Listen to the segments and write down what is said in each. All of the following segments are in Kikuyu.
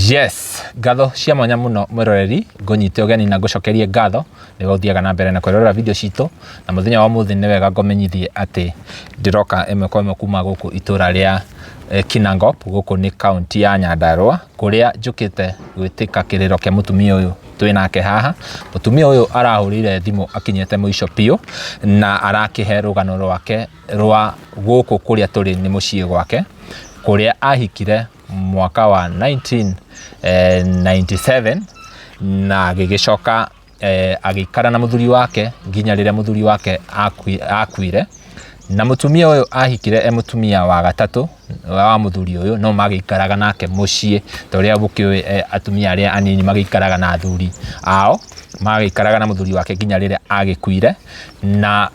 Yes, ngatho cia mwanya muno mwiroreri, ngũnyite ũgeni na ngũcokerie ngatho nĩwe ũthiaga na mbere na kwĩrorera video citũ, na mũthenya wa ũmũthĩ nĩ wega ngũmenyithie atĩ ndĩroka ĩmwe kwa ĩmwe kuma gũkũ itũra rĩa Kinangop, gũkũ nĩ kaũntĩ ya Nyandarũa, kũrĩa njũkĩte gwĩtĩka kĩrĩro kĩa mũtumia ũyũ twĩ nake haha. Mũtumia ũyũ arahũrĩire thimũ akinyĩte mũico biũ, na arakĩhe rũgano rwake rwa gũkũ kũrĩa tũrĩ nĩ mũciĩ gwake, kũrĩa ahikire mwaka wa 1997 na agĩgĩcoka agĩikara na mũthuri wake nginya rĩrĩa mũthuri wake akuire. Na mũtumia ũyũ ahikire e mũtumia wa gatatũ wa mũthuri ũyũ, no magĩikaraga nake mũciĩ ta ũrĩa mũkĩũĩ atumia arĩa anini magĩikaraga na athuri ao, magĩikaraga na mũthuri wake nginya rĩrĩa agĩkuire. Na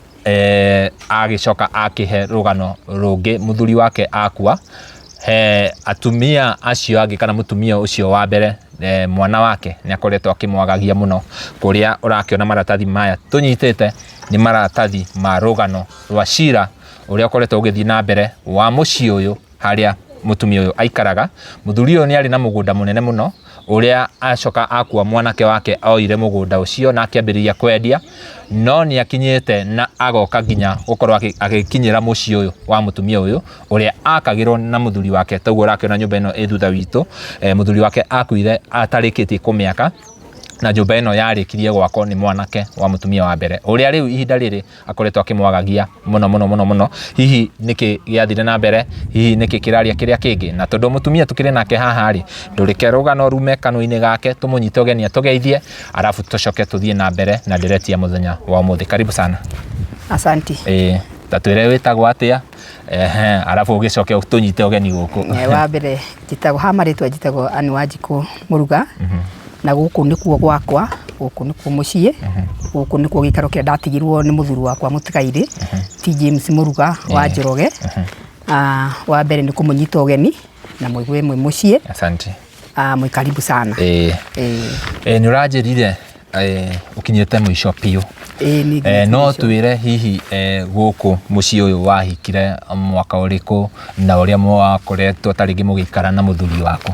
agĩcoka akĩhe rũgano rũngĩ mũthuri wake akua, he atumia acio angĩ kana mũtumia ũcio wa mbere, mwana wake nĩ akoretwo akĩmwagagia mũno, kũrĩa ũrakĩona maratathi maya tũnyitĩte nĩ maratathi ma rũgano rwa cira ũrĩa ũkoretwo ũgĩthiĩ na mbere wa mũciĩ ũyũ harĩa mũtumia ũyũ aikaraga. Mũthuri ũyũ nĩ arĩ na mũgũnda mũnene mũno ũrĩa acoka akua mwanake wake oire mũgũnda ũcio na akĩambĩrĩria kwendia, no nĩ akinyĩte na agoka nginya gũkorwo agĩkinyĩra mũciĩ ũyũ wa mũtumia ũyũ ũrĩa akagĩrwo na mũthuri wake. Toguo ũrakĩona nyũmba ĩno ĩ thutha witũ, mũthuri wake akuire atarĩkĩtie kũmĩaka, na nyũmba ĩno yarĩkirie gwakwo nĩ mwanake wa mũtumia wa mbere ũrĩa rĩu ihinda rĩrĩ akoretwo akĩmwagagia mũno mũno mũno mũno. Hihi nĩkĩ gĩathire na mbere? Hihi nĩkĩ kĩraria kĩrĩa kĩngĩ? Na tondũ mũtumia tũkĩrĩ nake haha rĩ, ndũreke rũgano rume kanua-inĩ gake, tũmũnyite ũgeni atũgeithie, arabu tũcoke tũthiĩ na mbere na ndereti ya mũthenya wa ũmũthĩ. Karibu sana. Asanti. Ĩĩ, ta twĩre wĩtagwo atĩa, ehe, arabu ũgĩcoke ũtũnyite ũgeni gũkũ. Wa mbere njĩtagwo, ha marĩtwa njĩtagwo Ann Wanjikũ Mũruga. Na gũkũ nĩkuo gwakwa, gũkũ nĩkuo mũciĩ, gũkũ nĩkuo gĩikaro kĩrĩa ndatigirwo nĩ mũthuri wakwa mũtigairĩ, ti James Mũruga wa Njoroge. Wa mbere nĩ kũmũnyita ũgeni na mũigue mwĩ mũciĩ. Asante. Mwĩ karibu sana. Ĩĩ. Nĩ ũranjĩrire ũkinyĩte mũico biũ. Ĩĩ nĩ nginyĩte No mũico. twĩre hihi gũkũ mũciĩ ũyũ wahikire mwaka ũrĩkũ na ũrĩa mwakoretwo ta rĩngĩ mũgĩikara na mũthuri waku?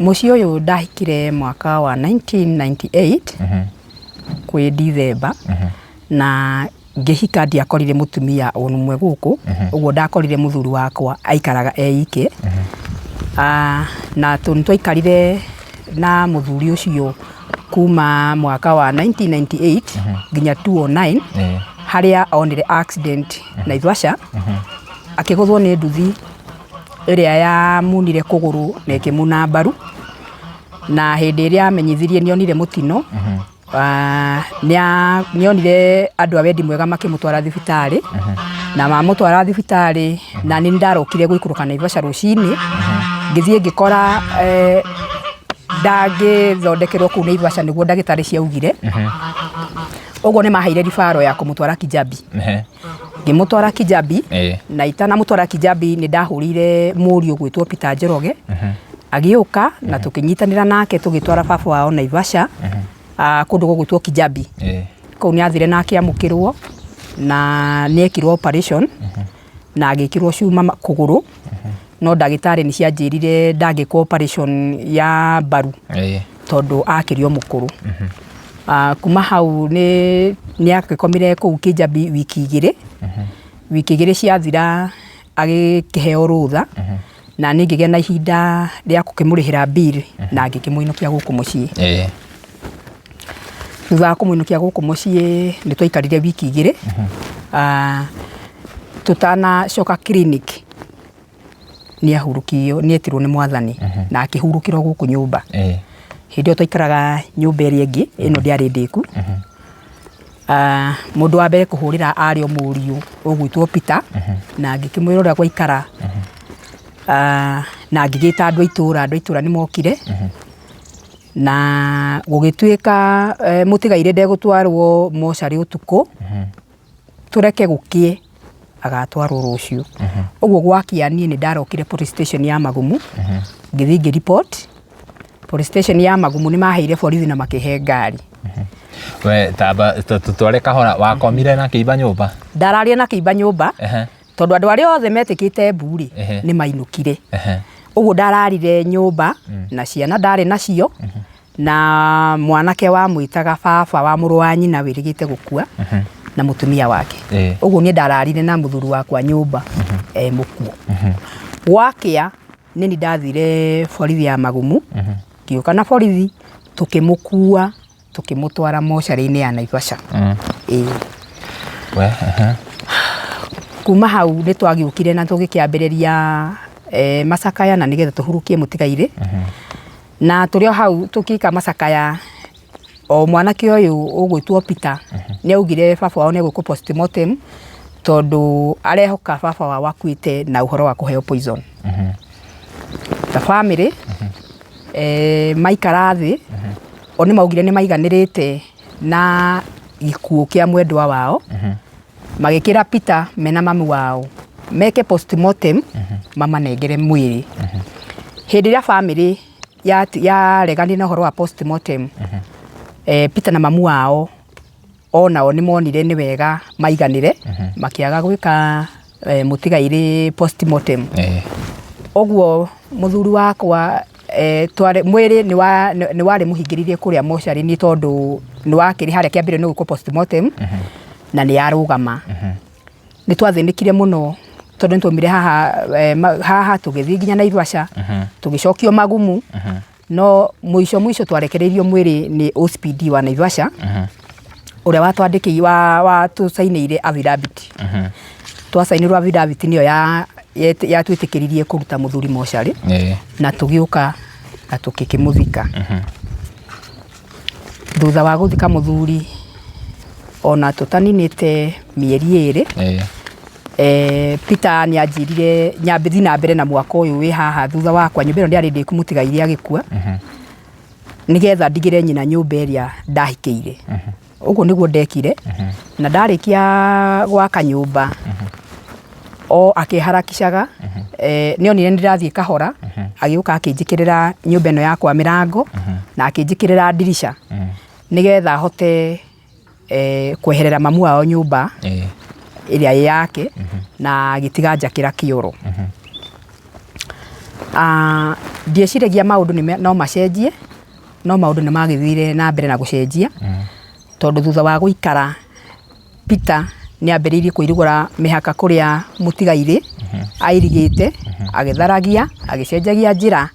Mũciĩ ũyũ ndahikire mwaka wa 1998 kwĩ Dithemba na ngĩhika ndiakorire mũtumia ona ũmwe gũkũ, ũguo ndakorire mũthuri wakwa aikaraga e ike. Na nĩ twaikarire na mũthuri ũcio kuma mwaka wa 1998 nginya 2009 harĩa onire accident Naivasha, akĩgũthwo nĩ nduthi ĩrĩa yamunire kũgũrũ na ĩkĩmuna mbaru, na hĩndĩ ĩrĩa amenyithirie nĩ onire mũtino, nĩ onire andũ a wendi mwega makĩmũtwara thibitarĩ, na mamũtwara thibitarĩ, na niĩ nĩ ndarokire gũikũrũka Naivasha rũcinĩ, ngĩthiĩ ngĩkora ndangĩthondekerwo kũu Naivasha nĩguo ndagĩtarĩ ciaugire, ũguo nĩ maheire referral ya kũmũtwara Kijabi. Ngĩmũtwara Kijabi na itanamũtwara Kijabi nĩ ndahũrĩire mũriũ ũgwĩtwo Peter Njoroge, agĩũka na tũkĩnyitanĩra nake tũgĩtwara baba wao Naivasha, kũndũ gũgwĩtwo Kijabi. Kũu nĩ athire na akĩamũkĩrwo na nĩ ekirwo operation na agĩkĩrwo cuma kũgũrũ, no ndagĩtarĩ nĩ cianjĩrire ndangĩkwo operation ya mbaru tondũ akĩrĩ o mũkũrũ. Kuma hau nĩ agĩkomire kũu Kijabi wiki igĩrĩ, wiki igĩrĩ ciathira agĩkĩheo rũtha, na niĩ ngĩgĩa na ihinda rĩa gũkĩmũrĩhĩra bill na ngĩkĩmũinũkia gũkũ mũciĩ. Thutha wa kũmũinũkia gũkũ mũciĩ nĩ twaikarire wiki igĩrĩ, tũtanacoka clinic nĩ ahurũkirio, nĩ etirwo nĩ mwathani na akĩhurũkĩra o gũkũ nyũmba. Hĩndĩ ĩyo twaikaraga nyũmba ĩrĩa ĩngĩ, ĩno ndĩarĩ ndĩku. Mũndũ wa mbere kũhũrĩra arĩ o mũriũ ũgwĩtwo Peter, na ngĩkĩmwĩra ũrĩa gwaikara, na ngĩgĩta andũ a itũra, andũ a itũra nĩ mokire, na gũgĩtuĩka mũtigairĩ ndegũtwarwo mocarĩ ũtukũ, tũreke gũkĩe agatwarwo rũciũ. Ũguo gwakĩa niĩ nĩ ndarokire police station ya Magumu, ngĩthiĩ ngĩ report, police station ya Magumu nĩ maheire borithi na makĩhe ngari. We tamba tũtware kahora, wakomire na kĩimba nyũmba? Ndararire na kĩimba nyũmba, tondũ andũ arĩa othe metĩkĩte mbu rĩ, nĩ mainũkire. Ũguo ndararire nyũmba na ciana ndarĩ nacio na mwanake wamwĩtaga baba wa mũrũ wa nyina wĩrĩgĩte gũkua na mũtumia wake. Ũguo niĩ ndararire na mũthuri wakwa nyũmba e mũkuo. Gwakĩa nĩ ni ndathire borithi ya Magumu, ngĩũka na borithi tũkĩmũkua tũkĩmũtwara mocarĩ-inĩ ya Naivasha. Ĩĩ. We, aha. Kuma hau nĩ twagĩũkire na tũgĩkĩambĩrĩria macakaya na nĩgetha tũhurukie mũtigairĩ. Na tũrĩ o hau tũgĩka macakaya, o mwanake ũyũ ũgwĩtwo Peter nĩ augire baba wao nĩ egwĩkwo postmortem tondũ arehoka baba wao akuĩte na ũhoro wa kũheo poison. Ta bamĩrĩ maikara thĩ, o nĩ maugire nĩ maiganĩrĩte na gĩkuũ kĩa mwendwa wao, magĩkĩra Peter mena mami wao meke postmortem mamanengere mwĩrĩ. Hĩndĩ ĩrĩa bamĩrĩ yareganire na ũhoro wa postmortem, Peter na mamu wao onao nĩ monire nĩ wega maiganĩre, makĩaga gwĩka mũtigairĩ postmortem. Ũguo mũthuri wakwa mwĩrĩ nĩ warĩ mũhingĩrĩrie kũrĩa mocarĩ nĩ tondũ nĩ wakĩrĩ harĩa kĩambĩrĩria nĩ gwĩkwo postmortem na nĩ yarũgama. Nĩ twathĩnĩkire mũno tondũ nĩ twaumire haha haha tũgĩthiĩ nginya Naivasha, tũgĩcokio Magumu, no mũico mũico twarekereirio mwĩrĩ nĩ OCPD wa Naivasha ũrĩa watwandĩkĩire watũcainĩire affidavit. Twacainĩrwo affidavit nĩyo yatwĩtĩkĩririe kũruta mũthuri mocarĩ na tũgĩũka na tũgĩkĩmũthika. Thutha wa gũthika mũthuri ona tũtaninĩte mĩeri 2, Peter nĩ anjĩrire nyambe thiĩ na mbere na mwako ũyũ wĩ haha thutha wakwa, nyũmba ĩno ndĩarĩ ndĩku mũtigairĩ agĩkua, nĩgetha ndigĩre nyina nyũmba ĩrĩa ndahikĩire. Ũguo nĩguo ndekire, na ndarĩkia gwaka nyũmba, o akĩharakicaga, nĩ onire nĩ ndĩrathiĩ kahora, agĩũka akĩnjĩkĩrĩra nyũmba ĩno yakwa mĩrango, na akĩnjĩkĩrĩra ndirica, nĩgetha hote kweherera mamu wao nyũmba ĩrĩa ĩ yake, na agĩtiga njakĩra kĩoro. Ndieciragia maũndũ no macenjie, no maũndũ nĩ magĩthire na mbere na gũcenjia, tondũ thutha wa gũikara Peter nĩ ambĩrĩirie kũirigũra mĩhaka kũrĩa mũtigairĩ airigĩte, agĩtharagia, agĩcenjagia njĩra,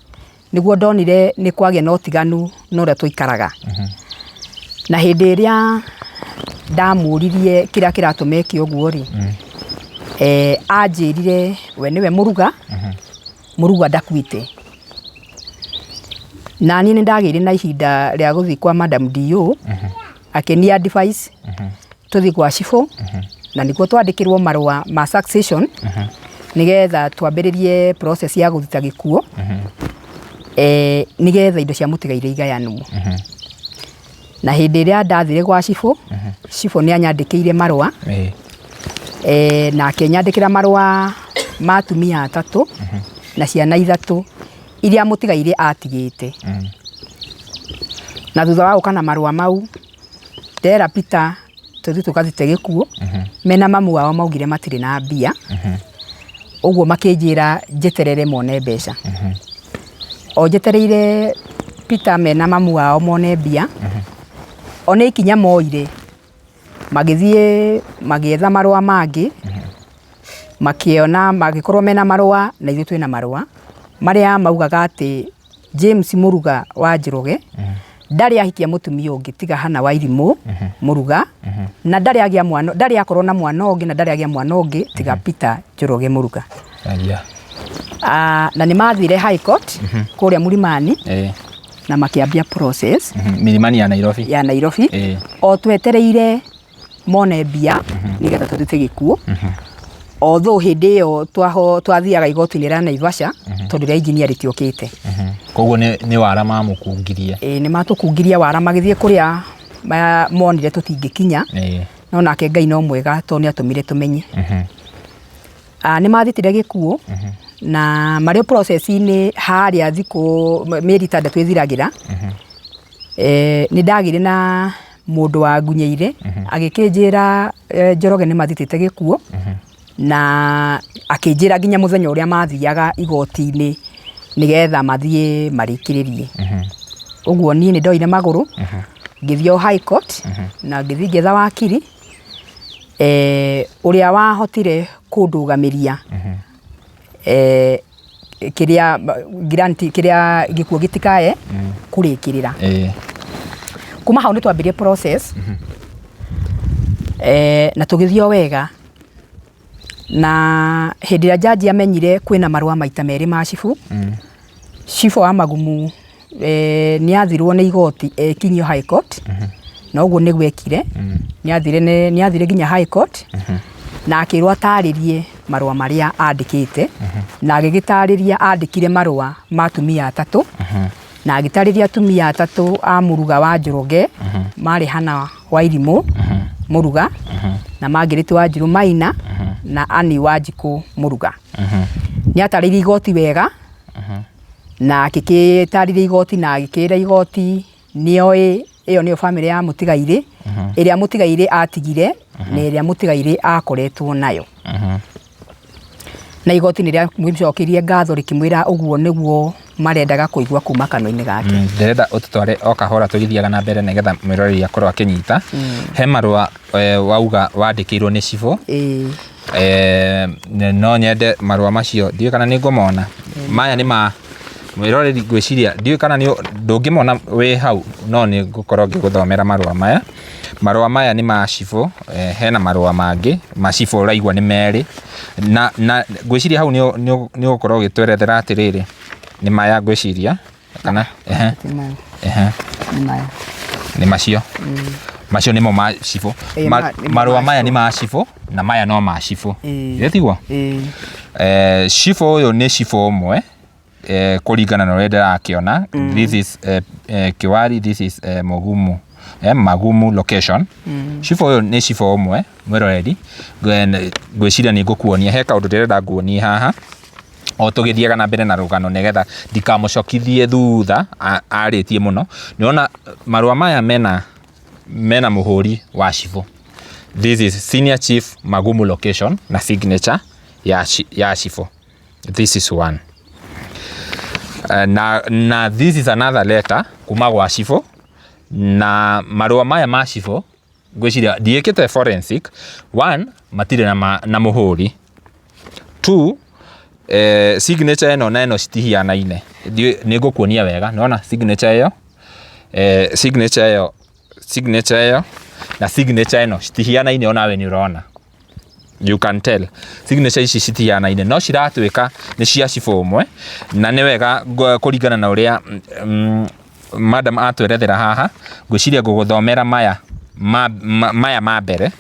nĩguo ndonire nĩ kwagĩa na ũtiganu na ũrĩa twaikaraga. Na hĩndĩ ĩrĩa ndamũririe kĩrĩa kĩratũma eke ũguo rĩ, anjĩrire we nĩwe mũruga, mũruga ndakuĩte. Na niĩ nĩ ndagĩire na ihinda rĩa gũthiĩ kwa Madam DO, akĩni advice tũthiĩ gwa cibũ, na nĩguo twandĩkĩrwo marũa ma succession, nĩgetha twambĩrĩrie process ya gũthita gĩkuũ, nĩgetha indo cia mũtigairĩ igayanwo. Na hĩndĩ ĩrĩa ndathire gwa cibũ, cibũ nĩ anyandĩkĩire marũa, na akĩnyandĩkĩra marũa ma atumia 3 na ciana 3 iria mũtigairĩ atigĩte. Na thutha wa gũka na marũa mau, ndera Peter tũthiĩ tũgathite gĩkuũ, mena mamu wao maugire matirĩ na mbia, ũguo makĩnjĩra njeterere mone mbeca. O njetereire Peter mena mamu wao mone mbia, o nĩ ikinya moire, magĩthiĩ magĩetha marũa mangĩ, makĩona magĩkorwo mena marũa na ithuĩ twĩna marũa, marĩa maugaga atĩ James Mũruga wa Njoroge ndarĩ ahikia mũtumia ũngĩ tiga Hannah Wairimũ Mũruga, na ndarĩ agĩa mwana, ndarĩ akorwo na mwana ũngĩ na ndarĩ agĩa mwana ũngĩ tiga Peter Njoroge Mũruga. Na nĩ mathire High Court kũrĩa Mũlimani na makĩambia process. Milimani ya Nairobi. Ya Nairobi. O twetereire mone mbia nĩgetha tũrute gĩkuũ. Although hĩndĩ ĩyo twathiaga igoti-inĩ rĩa Naivasha tondũ rĩa engineer rĩtiokĩte. Koguo nĩ wara mamũkungirie. Ĩĩ nĩ matũkungirie wara magĩthiĩ kũrĩa monire tũtingĩkinya. No nake Ngai no mwega tondũ nĩ atũmire tũmenye. Nĩ mathitire gĩkuũ na marĩ o process-inĩ harĩa thikũ mĩeri 6 ĩthiragĩra. Nĩ ndagĩire na mũndũ wangunyeire agĩkĩnjĩra Njoroge nĩ mathitĩte gĩkuũ na akĩnjĩra nginya mũthenya ũrĩa mathiaga igoti-inĩ. Nĩgetha mathiĩ marĩkĩrĩrie. Ũguo niĩ nĩ ndoire magũrũ, ngĩthiĩ o High Court na ngĩthiĩ ngĩetha wakiri ũrĩa wahotire kũndũgamĩria kĩrĩa grant kĩrĩa gĩkuũ gĩtikae kũrĩkĩrĩra. Kuma hau nĩ twambirie process na tũgĩthiĩ o wega. Na hĩndĩ ĩrĩa njanji amenyire kwĩna marũa maita merĩ ma cibũ, cibũ wa Magumu nĩ athirwo nĩ igoti ekinyio High Court, na ũguo nĩguo ekire, nĩ athire nginya High Court, na akĩrwo atarĩrie marũa marĩa andĩkĩte, na agĩgĩtarĩria andĩkire marũa ma atumia atatũ, na agĩtarĩria atumia atatũ a Mũruga wa Njoroge, marĩ Hannah Wairimũ Mũruga, na Margaret Wanjirũ Maina, na Annie Wanjikũ Mũruga. Nĩ atarĩirie igoti wega, na agĩgĩtarĩria igoti na agĩkĩra igoti nĩoĩ ĩyo nĩyo bamĩrĩ ya mũtigairĩ, ĩrĩa mũtigairĩ atigire na ĩrĩa mũtigairĩ akoretwo nayo. Na igoti nĩ rĩamũcokeirie ngatho rĩkĩmwĩra ũguo nĩguo marendaga kũigua kuma kanua-inĩ gake. Ndĩrenda ũtũtware o kahora tũgĩthiaga na mbere nĩgetha mwĩroreri akorwo akĩnyita. He marũa wauga wandĩkĩirwo nĩ cibũ. No nyende marũa macio, ndiũĩ kana nĩ ngũmona. Maya nĩ ma mwĩroreri ngwĩciria, ndiũĩ kana ndũngĩmona wĩ hau no nĩ ngũkorwo ngĩgũthomera marũa maya. Marũa maya nĩ ma cibũ, hena marũa mangĩ ma cibũ ũraigua nĩ merĩ. Na ngwĩciria hau nĩ ũgũkorwo ũgĩtwerethera atĩrĩrĩ, nĩ maya ngwĩciria kana ehe. Ti maya. Ehe. Nĩ maya. Nĩ macio. Macio nĩmo ma cibũ. Ĩĩ, nĩmo Marũa ma maya nĩ cibũ. ma cibũ na maya no ma cibũ. Ĩĩ. Githĩ tiguo? Ĩĩ. Cibũ ũyũ nĩ cibũ ũmwe kũringana na ũrĩa ndĩrakĩona. This is Kĩwari, this is Mũgumu. Magumu location. Cibũ ũyũ nĩ cibũ ũmwe mwĩroreri. Ngwĩciria nĩ ngũkuonia he kaũndũ ndĩrenda nguonie haha o tũgĩthiaga na mbere na rũgano nĩgetha ndikamũcokithie thutha arĩtie mũno. Nĩwona marũa maya mena mũhũri wa cibũ. This is Senior Chief Magumu location na signature ya cibũ. This is one. Na this is another letter kuma gwa cibũ. Na marũa maya ma cibũ ngwĩciria ndiĩkĩte forensic. One, matirĩ na mũhũri. Two, signature ĩno na ĩno citihianaine. Nĩ ngũkuonia wega. Nĩwona signature ĩyo? Signature ĩyo, signature ĩyo na signature ĩno citihianaine onawe nĩ ũrona. You can tell. Signature ici citihianaine no ciratuĩka nĩ cia cibũ ũmwe na nĩ wega kũringana na ũrĩa madam atwerethera haha, ngwĩciria ngũgũthomera maya maya ma mbere,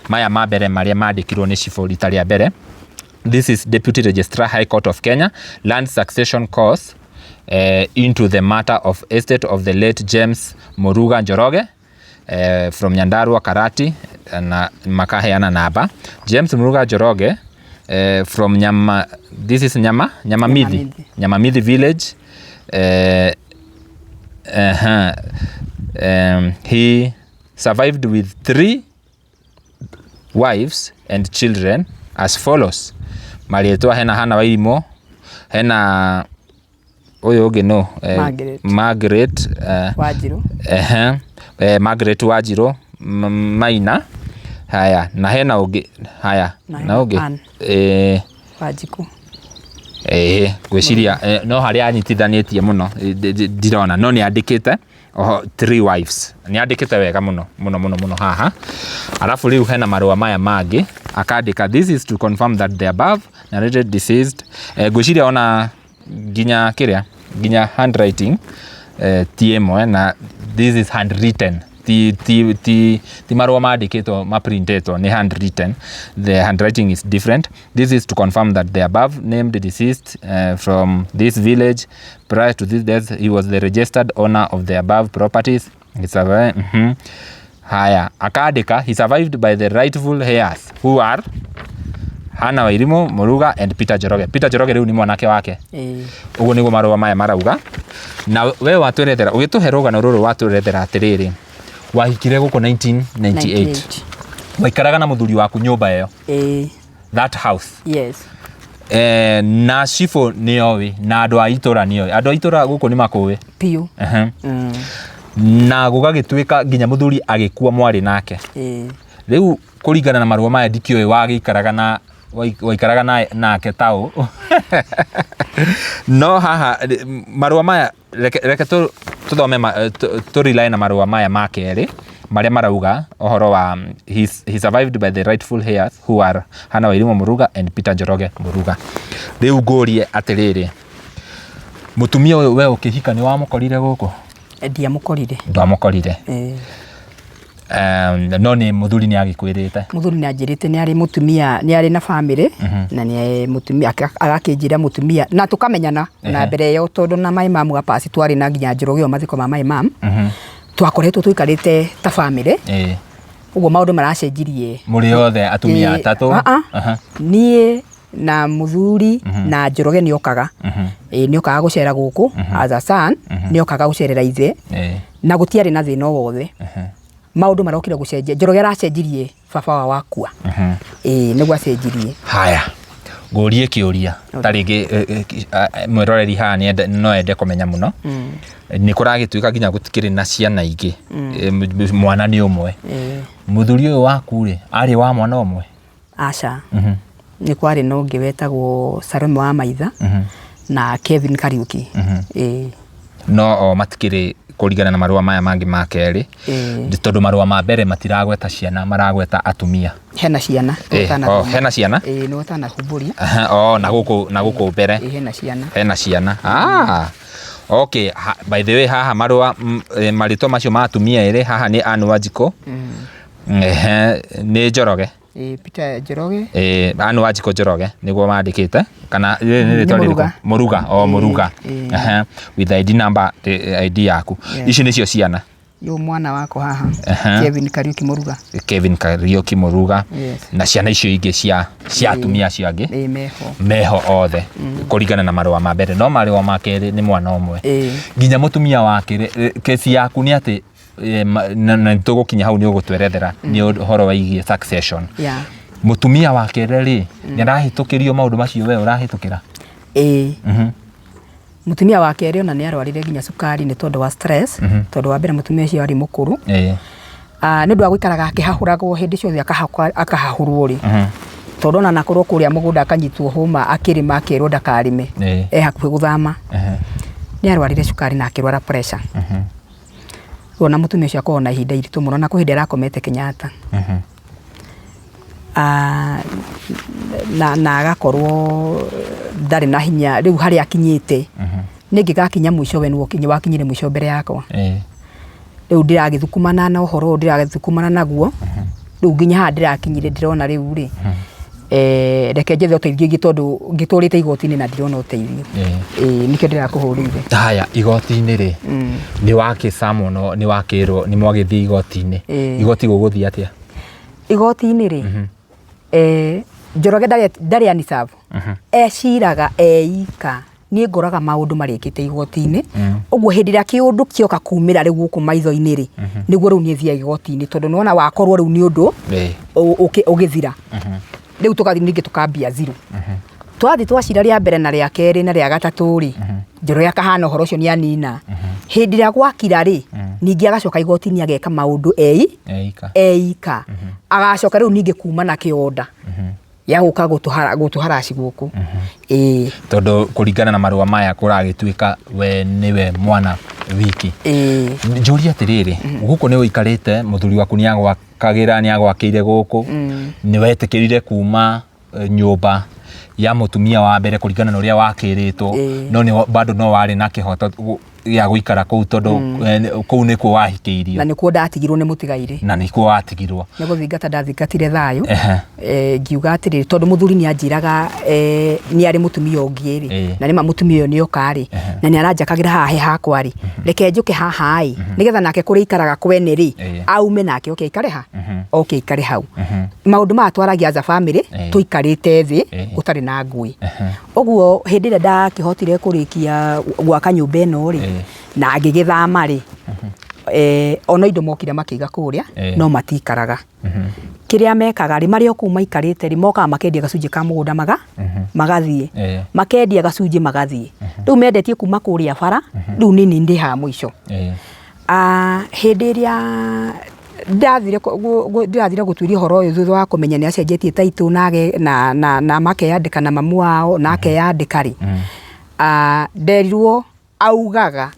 maya ma mbere marĩa mandĩkirwo nĩ cibũ rita rĩa mbere. This is Deputy Registrar High Court of Kenya, Land Succession Cause into the matter of estate of the late James Muruga Njoroge from Nyandarua Karati, na makaheana namba. James Muruga Njoroge from Nyama, this is Nyama, Nyamamithi. Nyamamithi. Nyamamithi village. He survived with 3 wives and children as follows. Marĩtwa hena Hannah Wairimu, hena ũyũ ũngĩ no, Margaret. Margaret, Wanjiru. Margaret Wanjiru, Maina. Haya, na hena ũngĩ, haya, Na na ũngĩ. Ann. Wanjiku. Ngwĩciria, no harĩa anyitithanĩtie mũno, ndirona, no nĩ andĩkĩte oho 3 wives. Nĩ andĩkĩte wega mũno, mũno, mũno, mũno haha. Alafu rĩu hena marũa maya mangĩ, akandĩka this is to confirm that the above narrated deceased. Ngwĩciria ona nginya kĩrĩa, nginya handwriting, ti ĩmwe, na this is handwritten. Ti marũa mandĩkĩtwo, maprintĩtwo, nĩ handwritten. The handwriting is different. This is to confirm that the above named deceased from this village prior to this death he was the registered owner of the above properties. He survived. Haya, akandĩka he survived by the rightful heirs who are Hannah Wairimu Muruga and Peter Njoroge. Peter Njoroge rĩu nĩ mwanake wake. Ũguo nĩguo marũa maya marauga. Na we watwĩrethera, ũgĩtũhe rũgano rũrũ watwĩrethera atĩrĩrĩ, wahikire gũkũ 1998. 98. Waikaraga na mũthuri waku nyũmba ĩyo. That house. Yes. Na cibũ nĩ oĩ na andũ a itũra nĩ oĩ, andũ a itũra gũkũ nĩ makũĩ. Biũ. Na gũgagĩtuĩka nginya mũthuri agĩkua mwarĩ nake. Rĩu kũringana na marũa maya ndikĩũĩ wagĩikaraga na waikaraga nake taũ. No haha marũa maya reke tũthome tũ rely na marũa maya ma kerĩ marĩa marauga ũhoro wa he survived by the rightful heirs who are Hannah Wairimu Muruga and Peter Njoroge Muruga. Rĩu ngũrie atĩrĩrĩ, mũtumia ũyũ we ũkĩhika nĩ wamũkorire gũkũ? Ndiamũkorire. Ndwamũkorire. No nĩ mũthuri nĩ agĩkwĩrĩte? Mũthuri nĩ anjĩrĩte nĩ arĩ mũtumia, nĩ arĩ na bamĩrĩ, na nĩ mũtumia, agakĩnjĩra mũtumia, na tũkamenyana na mbere ĩyo tondũ na my mom wa pass twarĩ na nginya Njoroge ĩyo mathiko ma my mom, twakoretwo tũikarĩte ta bamĩrĩ. Ũguo maũndũ maracenjirie. Mũrĩ othe atumia atatũ? Niĩ na mũthuri na Njoroge nĩ okaga. Nĩ okaga gũcera gũkũ as a son, nĩ okaga gũcerera ithe. Na gũtiarĩ na thĩna o wothe. Maũndũ marokire gũcenjia. Njoroge aracenjirie baba wao akua. Nĩguo acenjirie. Haya, ngũrie kĩũria ta rĩngĩ mwĩroreri haha no ende kũmenya mũno. Nĩ kũragĩtuĩka nginya gũtikĩrĩ na ciana ingĩ. Mwana nĩ ũmwe. Mũthuri ũyũ waku rĩ, arĩ wa mwana ũmwe? Aca. Nĩ kwarĩ na ũngĩ wetagwo Salome wa Maitha na Kevin Kariuki. No o matikĩrĩ kũringana na marũa maya mangĩ ma kerĩ. Tondũ marũa ma mbere matiragweta ciana, maragweta atumia. Hena ciana. Hena ciana? Nĩ ũtanahumbũria. O, na gũkũ, na gũkũ mbere. Hena ciana. Hena ciana. Okay, by the way haha marũa, marĩtwa macio ma atumia erĩ haha nĩ Anne Wanjikũ. Nĩ Njoroge. Peter Njoroge. Anne Wanjikũ Njoroge nĩguo mandĩkĩte, kana rĩrĩ nĩ rĩtwa rĩrĩkũ? Mũruga. O, Mũruga. With ID number, ID yaku. Ici nĩcio ciana. Yo mwana wakwa haha. Kevin Kariuki Muruga. Kevin Kariuki Muruga. Na ciana icio ingĩ cia atumia acio angĩ. Meho. Meho othe. Kũringana na marũa ma mbere. No marũa ma kerĩ nĩ mwana ũmwe. Nginya mũtumia wa kerĩ, kesi yaku nĩ atĩ na tũgũkinya hau nĩ ũgũtwerethera nĩ ũhoro wĩgiĩ succession. Mũtumia wa kerĩ rĩ, nĩ arahĩtũkĩrio maũndũ macio we ũrahĩtũkĩra? Mũtumia wa kerĩ ona nĩ arwarire nginya cukari nĩ tondũ wa stress, tondũ wa mbere mũtumia ũcio arĩ mũkũrũ. Nĩ ũndũ wa gũikaraga akĩhahũragwo hĩndĩ ciothe akahahũrwo rĩ. Tondũ ona nakorwo kũrĩa mũgũnda akanyitwo hũma akĩrĩma akerwo ndakarĩme. E hakuhĩ gũthama. Nĩ arwarire cukari na akĩrwara pressure. Ona mũtumia ũcio akoragwo na ihinda iritũ mũno na kwĩ hĩndĩ arakomete Kenyatta. Na agakorwo ndarĩ na hinya rĩu harĩa akinyĩte. Nĩ ngĩgakinya mũico we nĩwe wakinyire mũico mbere yakwa. Rĩu ndĩragĩthukumana na ũhoro ũyũ ndĩragĩthukumana naguo. Rĩu nginya haha ndĩrakinyire ndĩrona rĩu rĩ, reke njethe ũteithio ingĩ tondũ ngĩtũrĩte igoti-inĩ na ndirona ũteithio. Nĩkĩo ndĩrakũhũrĩire. Haya, igoti-inĩ rĩ, nĩ wakĩcamwo no nĩ wakĩrwo nĩ mwagĩthiĩ igoti-inĩ. Igoti gũgũthiĩ atĩa? Igoti-inĩ rĩ, Njoroge ndarĩ aniserve. Eciraga eika. Niĩ ngoraga maũndũ marĩkĩte igoti-inĩ. Ũguo hĩndĩ ĩrĩa kĩũndũ kĩoka kumĩra rĩu gũkũ maitho-inĩ rĩ, nĩguo rĩu niĩ thiaga igoti-inĩ tondũ nĩwona wakorwo rĩu nĩ ũndũ ũgĩthira. Rĩu tũgathiĩ ningĩ tũkambia zero. Twathiĩ twacira rĩa mbere na rĩa kerĩ na rĩa gatatũ rĩ, Njoroge akahana ũhoro ũcio nĩ anina. Hĩndĩ ĩrĩa gwakira rĩ, ningĩ agacoka igoti-inĩ ageka maũndũ eika. Agacoka rĩu ningĩ kuma na kĩonda. Ya gũka gũtũharaci gũkũ. Tondũ kũringana na marũa maya kũragĩtuĩka we nĩwe mwana wiki. Njũrie atĩrĩrĩ, gũkũ nĩ ũikarĩte, mũthuri waku nĩ agwakagĩra, nĩ agwakĩire gũkũ, nĩ wetĩkĩrire kuma nyũmba ya mũtumia wa mbere kũringana na ũrĩa wakĩrĩtwo, no nĩ bado no warĩ na kĩhoto gĩa gũikara kũu tondũ kũu nĩkuo wahikĩirio. Na nĩkuo ndatigirwo nĩ mũtigairĩ. Na nĩkuo watigirwo. Nĩ gũthingata ndathingatire thayũ. Ngiuga atĩrĩrĩ, tondũ mũthuri nĩ anjĩraga nĩ arĩ mũtumia ũngĩ rĩ, na nĩma mũtumia ũyũ nĩ oka rĩ, na nĩ aranjakagĩra haha he hakwa rĩ, reke njũke haha ĩ, nĩgetha nake kũrĩa aikaraga kwene rĩ, aume nake oke aikare ha? Oke aikare hau. Maũndũ maya twaragia as a family, tũikarĩte thĩ, gũtarĩ na ngũĩ. Ũguo hĩndĩ ĩrĩa ndakĩhotire kũrĩkia gwaka nyũmba ĩno rĩ, na ngĩgĩthama rĩ, ona indo mokire makĩiga kũrĩa, no matikaraga. Kĩrĩa mekaga rĩ, marĩ o kũu maikarĩte rĩ, mokaga makendia gacunjĩ ka mũgũnda maga magathiĩ. Makendia gacunjĩ magathiĩ. Rĩu mendetie kuma kũrĩa bara, rĩu nĩ niĩ ndĩhaga mũico. Hĩndĩ ĩrĩa ndathire ndĩrathire gũtuĩria ũhoro ũyũ thutha wa kũmenya nĩ acenjetie title na na na makeyandĩka na mamu wao na akeyandĩka rĩ, nderirwo augaga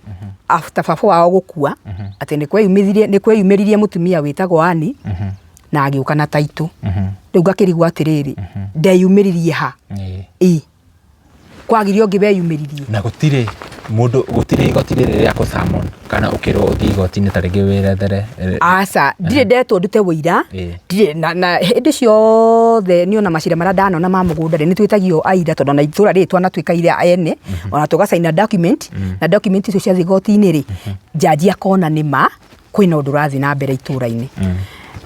after baba wao gũkua atĩ nĩ kweyumĩririe nĩ kweyumĩririe mũtumia wĩtagwo Annie na agĩũka na title. Rĩu ngakĩrigwo atĩrĩrĩ, ndeyumĩririe ha? Ĩ kwagire ũngĩ weyumĩririe? Na gũtirĩ mũndũ, gũtirĩ igoti rĩrĩ rĩa kũ summon kana ũkĩrwo ũthiĩ igoti-inĩ ta rĩngĩ wĩrethere? Aca, ndirĩ ndetwo ndute ũira, ndirĩ na hĩndĩ ciothe niĩ ona macira marĩa ndanona ma mũgũnda rĩ, nĩ twĩtagio aira tondũ ona itũra rĩrĩ twanatuĩka aira ene, ona tũgacaina document, na document icio ciathiĩ igoti-inĩ rĩ, njanji akona nĩ ma kwĩna ũndũ ũrathiĩ na mbere itũra-inĩ.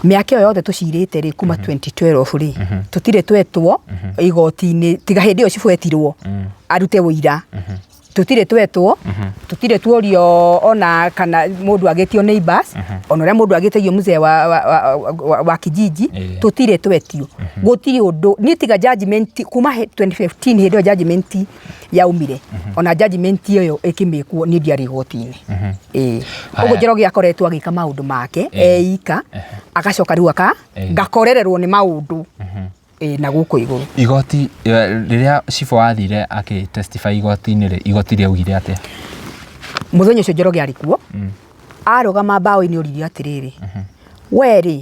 Mĩaka ĩyo yothe tũcirĩte rĩ, kuma 2012 rĩ, tũtirĩ twetwo igoti-inĩ, tiga hĩndĩ ĩyo cibũ etirwo arute ũira. Tũtirĩ twetwo, tũtirĩ tuorio ona kana mũndũ agĩtio neighbors, ona ũrĩa mũndũ agĩtagio mzee wa kijiji, tũtirĩ twetio. Gũtirĩ ũndũ, niĩ tiga judgment kuma 2015 hĩndĩ ĩyo judgment yaumire, ona judgment ĩyo ĩkĩmĩkwo niĩ ndiarĩ igoti-inĩ. Ĩĩ. Ũguo Njoroge akoretwo agĩka maũndũ make eika, agacoka rĩu aka ngakorererwo nĩ maũndũ ĩĩ na gũkũ igũrũ. Igoti rĩrĩa cibũ athire akĩ testify igoti-inĩ rĩ, igoti rĩaugire atĩa? Mũthenya ũcio Njoroge arĩ kuo, arũgama mbaũ-inĩ oririo atĩrĩrĩ, we rĩ,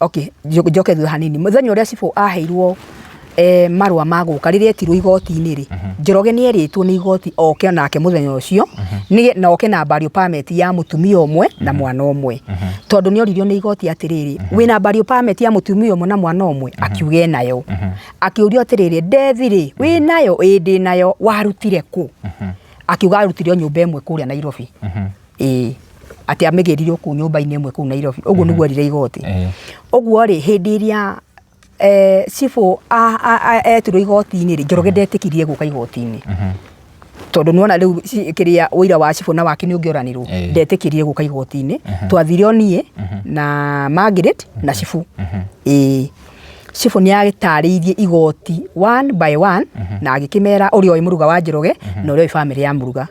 okay, njoke thutha hanini, mũthenya ũrĩa cibũ aheirwo marũa ma gũka rĩrĩa etirwo igoti-inĩ rĩ, Njoroge nĩ erĩtwo nĩ igoti oke onake mũthenya ũcio, na oke na burial permit ya mũtumia ũmwe na mwana ũmwe. Tondũ nĩ oririo nĩ igoti atĩrĩrĩ, wĩna burial permit ya mũtumia ũmwe na mwana ũmwe? Akiuga enayo. Akĩũrio atĩrĩrĩ, ndethi rĩ, wĩnayo? Ĩĩ ndĩnayo. Warutire kũ? Akiuga arutire o nyũmba ĩmwe kũrĩa Nairobi. Ĩĩ atĩ amĩgĩrire o kũu nyũmba-inĩ ĩmwe kũu Nairobi. Ũguo nĩguo erire igoti. Ũguo rĩ, hĩndĩ ĩrĩa cibũ etirwo igoti-inĩ rĩ, Njoroge ndetĩkirie gũka igoti-inĩ. Tondũ nĩwona rĩu kĩrĩa ũira wa cibũ na wake nĩ ũngĩoranirwo, ndetĩkirie gũka igoti-inĩ. Twathire o niĩ na Margaret na cibũ. Ĩĩ. Cibũ nĩ agĩtarĩirie igoti one by one na agĩkĩmera ũrĩa oĩ mũruga wa Njoroge na ũrĩa oĩ bamĩrĩ ya mũruga.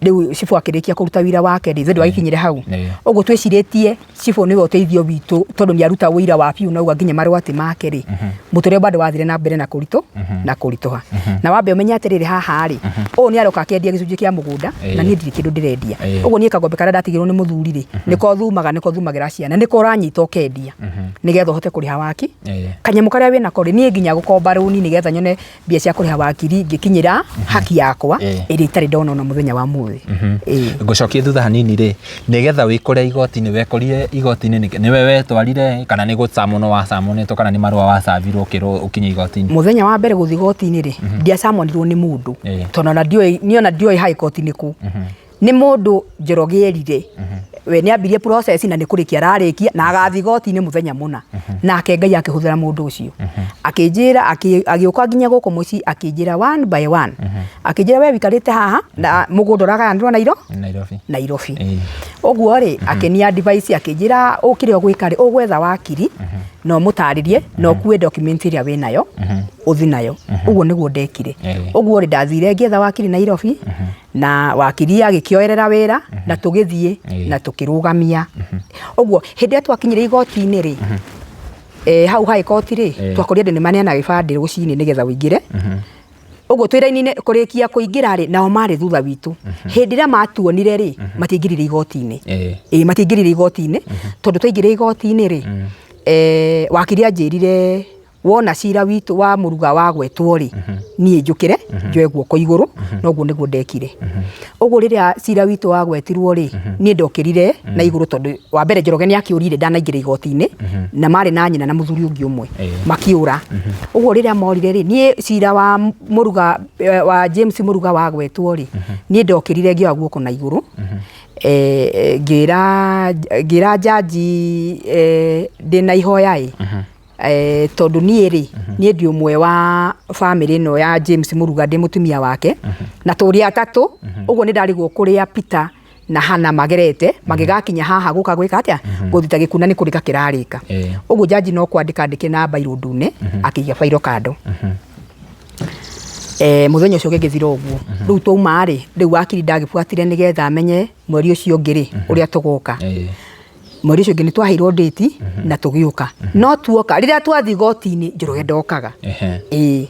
Rĩu cibũ akĩrĩkia kũruta wĩra wake rĩ, ithuĩ ndwagĩkinyire hau. Ũguo twĩcirĩtie cibũ nĩwe ũteithio witũ tondũ nĩ aruta ũira wa biũ na auga nginya marũa ti make rĩ, mũtũrĩre bado wathire na mbere na kũritũ na kũritũha. Na wambe ũmenye atĩrĩrĩ haha rĩ, ũyũ nĩ aroka akĩendia gĩcunjĩ kĩa mũgũnda na niĩ ndirĩ kĩndũ ndĩrendia. Ũguo niĩ kagombe karĩa ndatigĩrwo nĩ mũthuri rĩ, nĩko thumaga nĩko thumagĩra ciana, nĩko ũranyita ũkendia nĩgetha ũhote kũrĩha waki. Kanyamũ karĩa wĩnako rĩ, niĩ nginya gũkomba rũni nĩgetha nyone mbia cia kũrĩha wakiri ngĩkinyĩra haki yakwa ĩrĩa itarĩ ndona ona mũthenya wa mũthĩ. Ngũcokie thutha hanini rĩ, nĩgetha wĩkore igoti-inĩ, wekorire igoti-inĩ nĩkĩ? Nĩwe wetwarire kana nĩ gũcamunwo wacamunĩtwo kana nĩ marũa wacavirwo ũkĩrwo ũkinye igoti-inĩ? Mũthenya wa mbere gũthiĩ igoti-inĩ rĩ, ndiacamonirwo nĩ mũndũ tondũ ona ndiũĩ, niĩ ona ndiũĩ high court nĩ kũ. Nĩ mũndũ Njoroge erire we nĩ ambirie process na nĩ kũrĩkia ararĩkia na agathiĩ igoti-inĩ mũthenya mũna. Nake Ngai akĩhũthĩra mũndũ ũcio. Akĩnjĩra, agĩũka nginya gũkũ mũciĩ akĩnjĩra one by one. Akĩnjĩra we wĩikarĩte haha na mũgũnda ũragayanĩrwo Nairobi. Nairobi. Ũguo rĩ, akĩni advice akĩnjĩra kĩrĩa ũgwĩka rĩ, ũgwetha wakiri na ũmũtarĩrie na ũkue document ĩrĩa wĩnayo ũthiĩ nayo. Ũguo nĩguo ndekire. Ũguo rĩ, ndathire ngĩetha wakiri Nairobi na wakiri agĩkĩoerera wĩra na tũgĩthiĩ na tũkĩrũgamia. Ũguo hĩndĩ ĩrĩa twakinyire igoti-inĩ rĩ, hau high court rĩ, twakorire andũ nĩ maneana gĩbandĩ rũcinĩ nĩgetha ũingĩre. Ũguo twĩ raini-inĩ kũrĩkia kũingĩra rĩ, nao marĩ thutha witũ. Hĩndĩ ĩrĩa matuonire rĩ, matiaingĩrire igoti-inĩ. Ĩĩ matiaingĩrire igoti-inĩ, tondũ twaingĩra igoti-inĩ rĩ, wakiri anjĩrire wona cira witũ wa mũruga wagwetwo rĩ, niĩ njũkĩre njoe guoko igũrũ, na ũguo nĩguo ndekire. Ũguo rĩrĩa cira witũ wagwetirwo rĩ, niĩ ndokĩrire na igũrũ tondũ wa mbere Njoroge nĩ akĩũrire ndanaingĩra igoti-inĩ, na marĩ na nyina na mũthuri ũngĩ ũmwe, makĩũra. Ũguo rĩrĩa morire rĩ, niĩ cira wa mũruga, wa James Mũruga wagwetwo rĩ, niĩ ndokĩrire ngĩoya guoko na igũrũ, ngĩra ngĩra njanji ndĩna ihoya ĩ, Tondũ niĩ rĩ, niĩ ndĩ ũmwe wa bamĩrĩ ĩno ya James Mũruga, ndĩ mũtumia wake, na tũrĩ atatũ, ũguo nĩ ndarigwo kũrĩa Peter Na hana magerete magĩgakinya haha gũka gwĩka atĩa, gũthita gĩkuũ, na nĩ kũrĩka kĩrarĩka. Ũguo jaji no kwandĩka andĩke na bairũ ndune, akĩiga bairũ kando. Mũthenya ũcio ũgĩgĩthira ũguo. Rĩu twauma rĩ, rĩu wakiri ndagĩbuatire nĩgetha amenye mweri ũcio ũngĩ rĩ ũrĩa tũgoka. Mweri ũcio ũngĩ nĩ twaheirwo ndĩti na tũgĩũka, no tuoka, rĩrĩa twathiĩ igoti-inĩ, Njoroge ndokaga. Ĩĩ,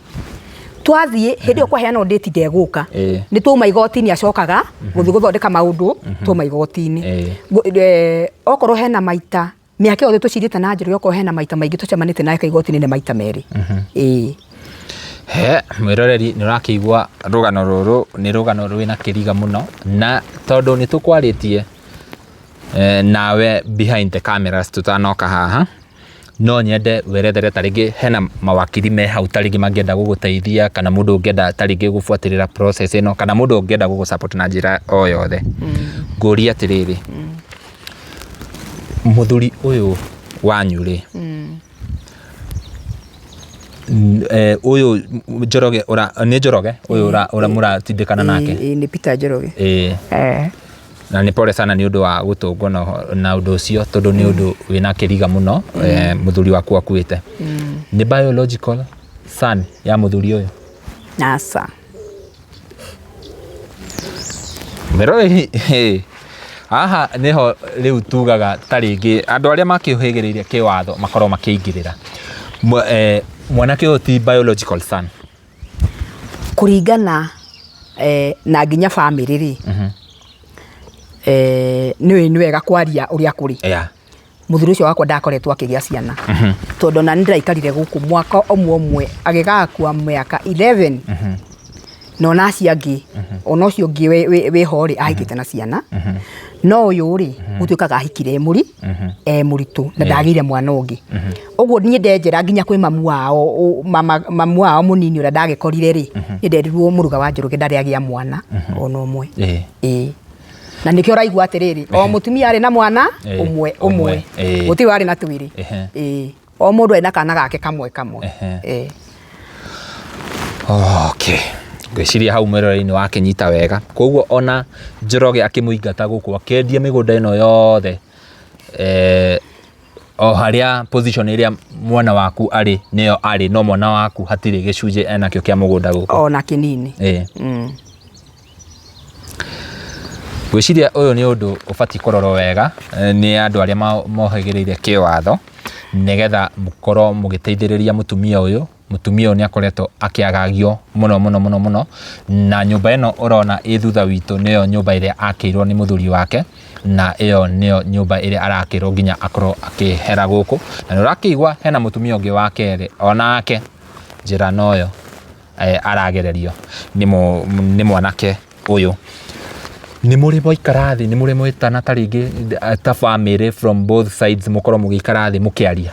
twathiĩ hĩndĩ ĩyo kwaheanwo ndĩti, ndegũka. Nĩ twauma igoti-inĩ, acokaga gũthiĩ gũthondeka maũndũ. Twauma igoti-inĩ, okorwo hena maita mĩaka yothe tũcirĩte na Njoroge, okorwo hena maita maingĩ tũcemanĩtie nake igoti-inĩ, nĩ maita merĩ, ĩĩ. He mwĩroreri, nĩ ũrakĩigua rũgano rũrũ nĩ rũgano rwĩna kĩriga mũno, na tondũ nĩ tũkwarĩtie nawe behind the cameras tũtanoka haha, no nyende werethere ta rĩngĩ hena mawakiri me hau, ta rĩngĩ mangĩenda gũgũteithia, kana mũndũ ũngĩenda ta rĩngĩ gũbuatĩrĩra process ĩno, kana mũndũ ũngĩenda gũgũ support na njĩra o yothe. Ngũrie atĩrĩrĩ, mũthuri ũyũ wanyu rĩ, ũyũ Njoroge, nĩ Njoroge ũyũ ũrĩa mũratindĩkana nake? Ĩĩ, nĩ Peter Njoroge. Na nĩ pole sana nĩ ũndũ wa gũtũngwo na ũndũ ũcio, tondũ nĩ ũndũ wĩna kĩriga mũno, mũthuri waku akuĩte. Nĩ biological son ya mũthuri ũyũ? Aca. Meroreri, haha nĩho rĩu tugaga ta rĩngĩ andũ arĩa makĩũhĩgĩrĩire kĩwatho makorwo makĩingĩrĩra. Mwanake ũyũ ti biological son? Kũringana na nginya bamĩrĩ rĩ, nĩ nĩ wega kwaria ũrĩa kũrĩ. Mũthuri ũcio wakwa ndakoretwo akĩgĩa ciana, tondũ ona nĩ ndĩraikarire gũkũ mwaka ũmwe ũmwe agĩgakua mĩaka 11, na ona acio angĩ, ona ũcio ũngĩ wĩho rĩ, ahikĩte na ciana, no ũyũ rĩ, gũtuĩkaga ahikire e mũritũ na ndagĩire mwana ũngĩ. Ũguo niĩ ndenjera nginya kwĩ mamu wao, mamu wao mũnini ũrĩa ndagĩkorire rĩ, nĩ nderirwo mũruga wa Njoroge ndarĩ agĩa mwana ona ũmwe. Ĩĩ, na nĩkĩo ũraigua atĩrĩrĩ, o mũtumia arĩ na mwana ũmwe ũmwe. Gũtirĩ warĩ na twĩrĩ. Ĩĩ, o mũndũ arĩ na kana gake kamwe kamwe. Ĩĩ. Okay. Ngwĩciria hau mwĩroreri-inĩ wakĩnyita wega. Koguo ona Njoroge akĩmũingata gũkũ, akĩendia mĩgũnda ĩno yothe, o harĩa position ĩrĩa mwana waku arĩ nĩyo arĩ, no mwana waku hatirĩ gĩcunjĩ enakĩo kĩa mũgũnda gũkũ. Ona kĩnini. Ngwĩciria ũyũ nĩ ũndũ ũbatiĩ kũrorwo wega nĩ andũ arĩa mohĩgĩrĩire kĩwatho, nĩgetha mũkorwo mũgĩteithĩrĩria mũtumia ũyũ. Mũtumia ũyũ nĩ akoretwo akĩagagio mũno mũno mũno mũno, na nyũmba ĩno ũrona ĩ thutha witũ nĩyo nyũmba ĩrĩa akĩirwo nĩ mũthuri wake, na ĩyo nĩyo nyũmba ĩrĩa arakĩrwo nginya akorwo akĩhera gũkũ. Na nĩ ũrakĩigua hena mũtumia ũngĩ wa kerĩ onake njĩra noyo aragererio nĩ mwanake ũyũ. Nĩ mũrĩ mwaikara thĩ, nĩ mũrĩ mwetana ta rĩngĩ ta bamĩrĩ from both sides, mũkorwo mũgĩikara thĩ mũkĩaria?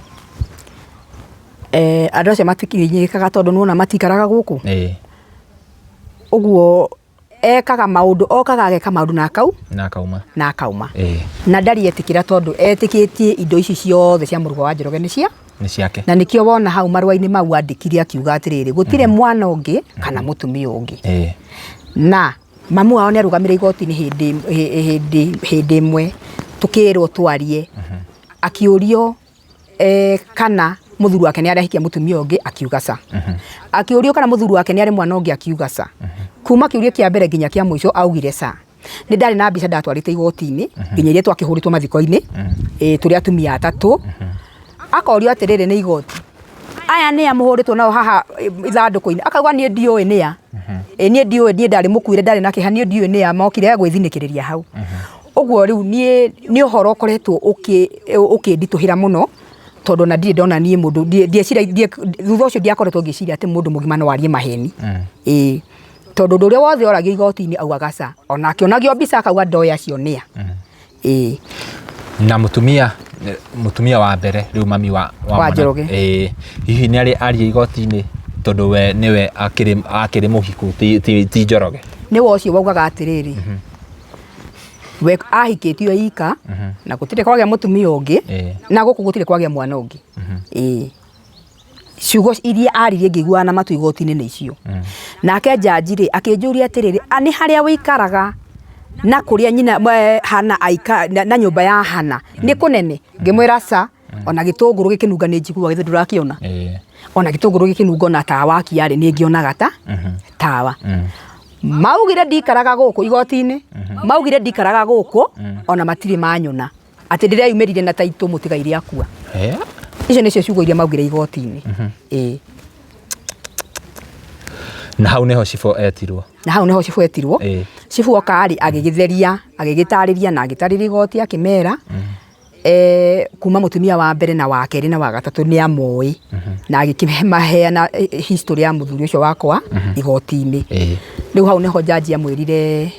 Andũ acio matikinyĩkaga tondũ nĩwona matikaraga gũkũ. Ũguo ekaga maũndũ, okaga ageka maũndũ na akau na akauma. Na akauma. Na ndarĩ etĩkĩra, tondũ etĩkĩtie indo ici ciothe cia mũruga wa Njoroge nĩ cia nĩ ciake. Na nĩkĩo wona hau marũa-inĩ mau andĩkire akiuga atĩrĩrĩ, gũtirĩ mwana ũngĩ kana mũtumia ũngĩ. Na mamu wao nĩ arũgamire igoti-inĩ hĩndĩ ĩmwe tũkĩrwo twarie, akĩũrio kana mũthuri wake nĩ arahikia mũtumia ũngĩ, akiuga ca. Akĩũrio kana mũthuri wake nĩ arĩ mwana ũngĩ, akiuga ca. Kuma kĩũria kĩa mbere nginya kĩa mũico augire ca. Nĩ ndarĩ na mbica ndatwarĩte igoti-inĩ nginya iria twakĩhũrĩtwo mathiko-inĩ, tũrĩ atumia atatũ. Akorio atĩrĩrĩ nĩ igoti, aya nĩa mũhũrĩtwo nao haha ithandũkũ-inĩ? Akauga, "Niĩ ndiũĩ nĩa. Niĩ ndiũĩ, niĩ ndarĩ mũkuĩre, ndarĩ na kĩeha, niĩ ndiũĩ nĩa mokire gwĩthinĩkĩrĩria hau." Ũguo rĩu niĩ nĩ ũhoro ũkoretwo ũkĩnditũhĩra mũno, tondũ ona ndirĩ ndona niĩ mũndũ, ndieciragia thutha ũcio, ndiakoretwo ngĩciria atĩ mũndũ mũgima no arie maheni. Ĩĩ, tondũ ũndũ ũrĩa wothe oragio igoti-inĩ augaga ca, ona akĩonagio mbica akauga ndoĩ acio nĩa. Ĩĩ. Na mũtumia wa mbere rĩu, mami wa Wa Njoroge. Ĩĩ, hihi nĩ arĩ aria igoti-inĩ, tondũ we nĩwe akĩrĩ mũhiku, ti Njoroge? Nĩwe ũcio waugaga atĩrĩrĩ, we ahikĩtio ika na gũtirĩ kwagĩa mũtumia ũngĩ, na gũkũ gũtirĩ kwagĩa mwana ũngĩ. Ĩĩ, ciugo iria aririe ngĩiguaga na matũ igoti-inĩ nĩ icio. Nake njanji rĩ, akĩnjũria atĩrĩrĩ, "A, nĩ harĩa wĩikaraga Na kũrĩa nyina Hana aika na nyũmba ya Hana nĩ kũnene? Ngĩmwĩra ca, ona gĩtũngũrũ gĩkĩnunga nĩ njiguaga, githĩ ndũrakĩona? Ona gĩtũngũrũ gĩkĩnunga, ona tawa wakia rĩ, nĩ ngĩonaga ta tawa. Maugire ndikaraga gũkũ igoti-inĩ, maugire ndikaraga gũkũ, ona matirĩ manyona, atĩ ndĩreyumĩrire na taitũ mũtigaire akua. Icio nĩcio ciugo iria maugire igoti-inĩ, ĩĩ. Na hau nĩho cibũ etirwo. Na hau nĩho cibũ etirwo. Cibũ oka rĩ, agĩgĩtheria, agĩgĩtarĩria na agĩtarĩria igoti, akĩmera kuma mũtumia wa mbere na wa kerĩ na wa gatatũ nĩ amoĩ, na agĩkĩmaheana history ya mũthuri ũcio wakwa igoti-inĩ. Rĩu hau nĩho jaji amwĩrire,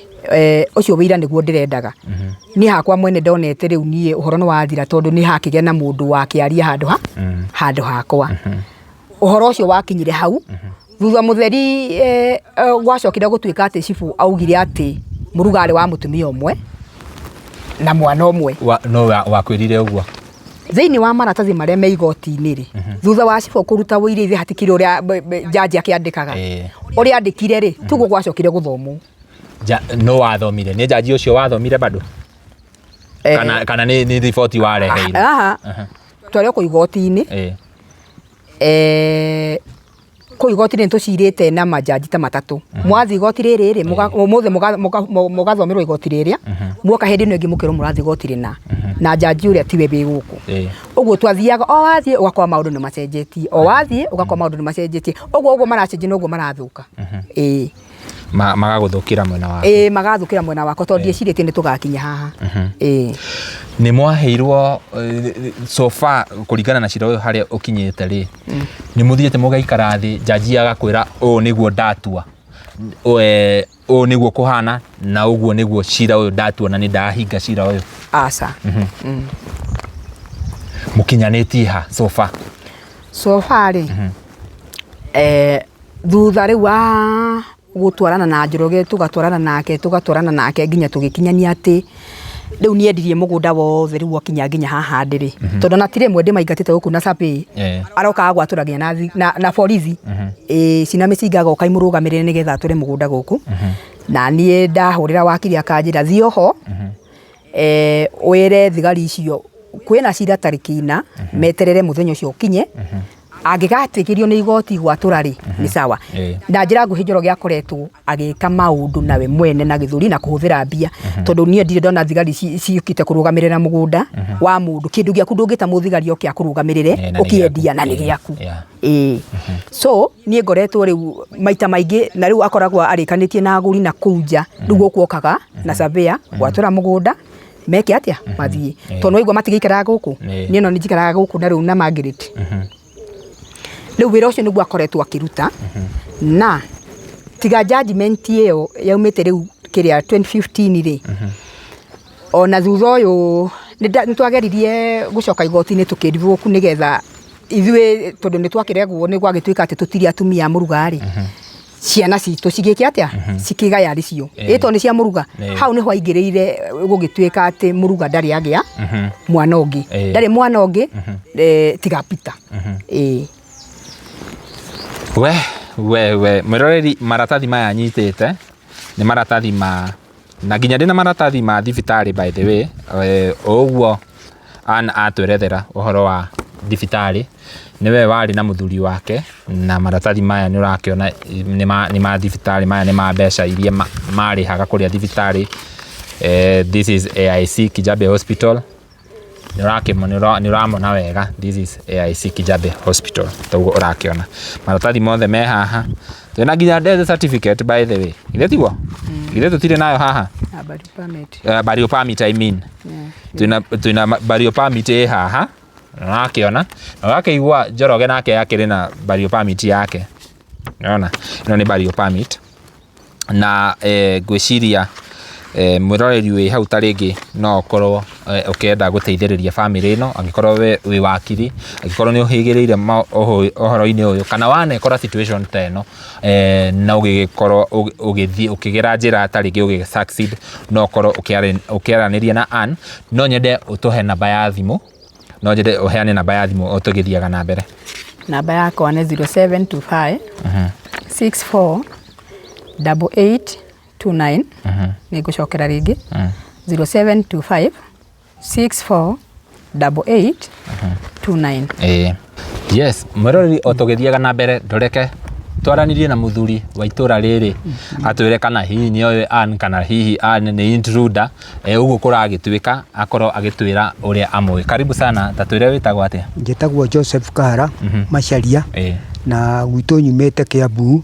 ũcio wĩira nĩguo ndĩrendaga niĩ hakwa mwene. Ndonete rĩu niĩ ũhoro nĩ wathira, tondũ nĩ hakĩgĩa na mũndũ wakĩaria handũ ha handũ hakwa. Ũhoro ũcio wakinyire hau. Thutha mũtheri gwacokire gũtuĩka atĩ cibũ augire atĩ mũruga arĩ wa mũtumia ũmwe na mwana ũmwe. No wakwĩrire ũguo? Thĩinĩ wa maratathi marĩa me igoti-inĩ rĩ, thutha wa cibũ kũruta ũira, ithe hatikĩrĩ ũrĩa jaji akĩandĩkaga. Ũrĩa andĩkire rĩ, tiguo gwacokire gũthomwo. No wathomire? Nĩ jaji ũcio wathomire bado? Kana nĩ riboti wareheirwo? Aha, twarĩ o kũu igoti-inĩ. Kũu igoti-inĩ nĩtũcirĩte na majaji ta matatũ. Mwathiĩ igoti rĩrĩ rĩ, ũmũthĩ mũgathomerwo igoti rĩrĩa, muoka hĩndĩ ĩno ĩngĩ mũkerwo mũrathiĩ igoti rĩna, na jaji ũrĩa tiwe wĩ gũkũ. Ũguo twathiaga, o wathiĩ ũgakora maũndũ nĩ macenjetie, o wathiĩ ũgakora maũndũ nĩ macenjetie. Ũguo ũguo maracenjia noguo marathũka, ĩĩ. Magagũthũkĩra mwena waku. Ĩĩ, magathũkĩra mwena wakwa, tondũ ndiecirĩtie nĩ tũgakinya haha, ĩĩ. Nĩ mwaheirwo so far, kũringana na cira ũyũ harĩa ũkinyĩte rĩ, nĩ mũthiĩte mũgaikara thĩ, jaji agakwĩra ũũ nĩguo ndatua, ũũ nĩguo kũhana, na ũguo nĩguo cira ũyũ ndatua, na nĩ ndahinga cira ũyũ? Aca. Mũkinyanĩtie ha so far? So far rĩ, thutha rĩu wa gũtwarana na Njoroge, tũgatwarana nake nginya tũgĩkinyania atĩ rĩu nĩendirie mũgũnda wothe. Rĩu wakinya nginya haha ndĩrĩ, tondũ ona ti rĩmwe ndĩmaingatĩte gũkũ na survey, arokaga gwatũra nginya na borithi, ĩĩ, cina mĩcinga, agoka imũrũgamĩrĩre nĩgetha atũre mũgũnda gũkũ. Na niĩ ndahũrĩra wakiri akanjĩra, thiĩ oho, wĩre thigari icio kwĩna cira tarĩki ina, meterere mũthenya ũcio ũkinye, angĩgatĩkĩrio nĩ igoti gwatũra rĩ, nĩ sawa. Na njĩra nguhĩ, Njoroge akoretwo agĩka maũndũ nawe mwene na gĩthũri na kũhũthĩra mbia, tondũ niĩ ndirĩ ndona thigari ciũkĩte kũrũgamĩrĩra mũgũnda wa mũndũ. Kĩndũ gĩaku ndũngĩta mũthigari oke akũrũgamĩrĩre Na nĩ ũkĩendia gĩaku. Na nĩ gĩaku. Ĩĩ, so niĩ ngoretwo rĩu maita maingĩ, na rĩu akoragwo arĩkanĩtie na agũri na kũu nja. Rĩu gũkũ okaga na surveyor gwatũra mũgũnda, meke atĩa, mathiĩ, tondũ waigua matigĩikaraga gũkũ. Niĩ no nĩ njikaraga gũkũ na rĩu na Margaret. Rĩu wĩra ũcio nĩguo akoretwo akĩruta, na tiga judgment ĩyo yaumĩte rĩu kĩrĩa 2015 rĩ, ona thutha ũyũ nĩ twageririe gũcoka igoti-inĩ tũkĩribũku, nĩgetha ithuĩ, tondũ nĩ twakĩregwo, nĩ gwagĩtuĩka atĩ tũtirĩ atumia a mũruga rĩ, ciana citũ cigĩke atĩa, cikĩgaya arĩ cio, ĩ tondũ nĩ cia mũruga. Hau nĩho aingĩrĩire, gũgĩtuĩka atĩ mũruga ndarĩ agĩa mwana ũngĩ, ndarĩ mwana ũngĩ tiga Peter, ĩĩ. We we we, mwĩroreri, maratathi maya nyitĩte nĩ maratathi ma, na nginya ndĩna maratathi ma thibitarĩ, by the way. O ũguo Ann atwerethera ũhoro wa thibitarĩ, nĩwe warĩ na mũthuri wake, na maratathi maya nĩ ũrakĩona nĩ ma thibitarĩ. Maya nĩ ma mbeca iria marĩhaga kũrĩa thibitarĩ. This is AIC Kijabe Hospital. Nĩ ũramona wega, this is AIC Kijabe Hospital. Toguo ũrakĩona maratathi mothe me haha. Twĩna nginya death certificate, by the way. Githĩ tiguo? Githĩ tũtirĩ nayo haha? Na burial permit. Burial permit, I mean. Twĩna burial permit ĩ haha, ũrakĩona, na ũgakĩigua Njoroge nake akĩrĩ na burial permit yake. Ũrona ĩno nĩ burial permit, na ngwĩciria mwĩroreri wĩ hau ta rĩngĩ no ũkorwo ũkĩenda gũteithĩrĩria bamĩrĩ ĩno, angĩkorwo we wĩ wakiri, angĩkorwo nĩ ũhĩgĩrĩire ũhoro-inĩ ũyũ, kana wanekora situation ta ĩno, na ũgĩgĩkorwo ũgĩthiĩ ũkĩgera njĩra ta rĩngĩ ũgĩ succeed, no ũkorwo ũkĩaranĩria na Ann. No nyende ũtũhe namba ya thimũ, no nyende ũheane namba ya thimũ o tũgĩthiaga na mbere. Namba yakwa nĩ 0725 64 88. 29. Nĩ ngũcokera rĩngĩ, 0725 64 88 29. Ĩĩ. Yes, mwĩroreri, o tũgĩthiaga na mbere, ndũreke twaranirie na mũthuri wa itũra rĩrĩ atwĩre kana hihi nĩ oĩ Ann, kana hihi Ann nĩ intruder. Ũguo kũragĩtuĩka akorwo agĩtwĩra ũrĩa amũĩ. Karibu sana, ta twĩre wĩtagwo atĩa? Njĩtagwo Joseph Kahara Macharia. Na gwitũ nyumĩte Kĩambu,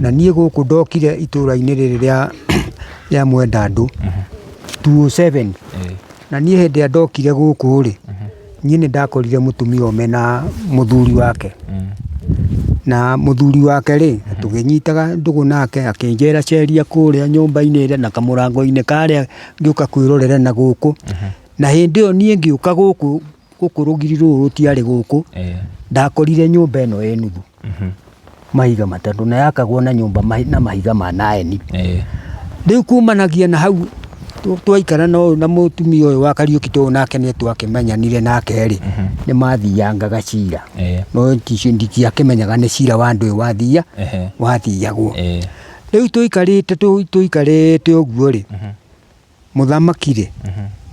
na niĩ gũkũ ndokire itũra-inĩ rĩrĩ rĩa Mwendandũ 207. Na niĩ hĩndĩ ĩrĩa ndokire gũkũ rĩ, niĩ nĩ ndakorire mũtumia ũmwe na mũthuri wake. Na mũthuri wake rĩ, tũkĩnyitaga ndũgũ nake, akĩnjera ceria kũrĩa nyũmba-inĩ ĩrĩa na kamũrango-inĩ karĩa ngĩũka kwĩrorera na gũkũ. Na hĩndĩ ĩyo niĩ ngĩũka gũkũ, gũkũ rũgiri rũrũ rũtiarĩ gũkũ, ndakorire nyũmba ĩno ĩ nuthu, mahiga matatũ, na yakagwo na nyũmba na mahiga ma naeni. Rĩu kumanagia na hau twaikara na ũyũ na mũtumia ũyũ wa Kariũki, tũũ nake nĩ twakĩmenyanire nake rĩ, nĩ mathiangaga cira. No nditiakĩmenyaga nĩ cira wa ndũĩ wathia wathiagwo. Rĩu tũikarĩte tũikarĩte ũguo rĩ, mũthamaki rĩ,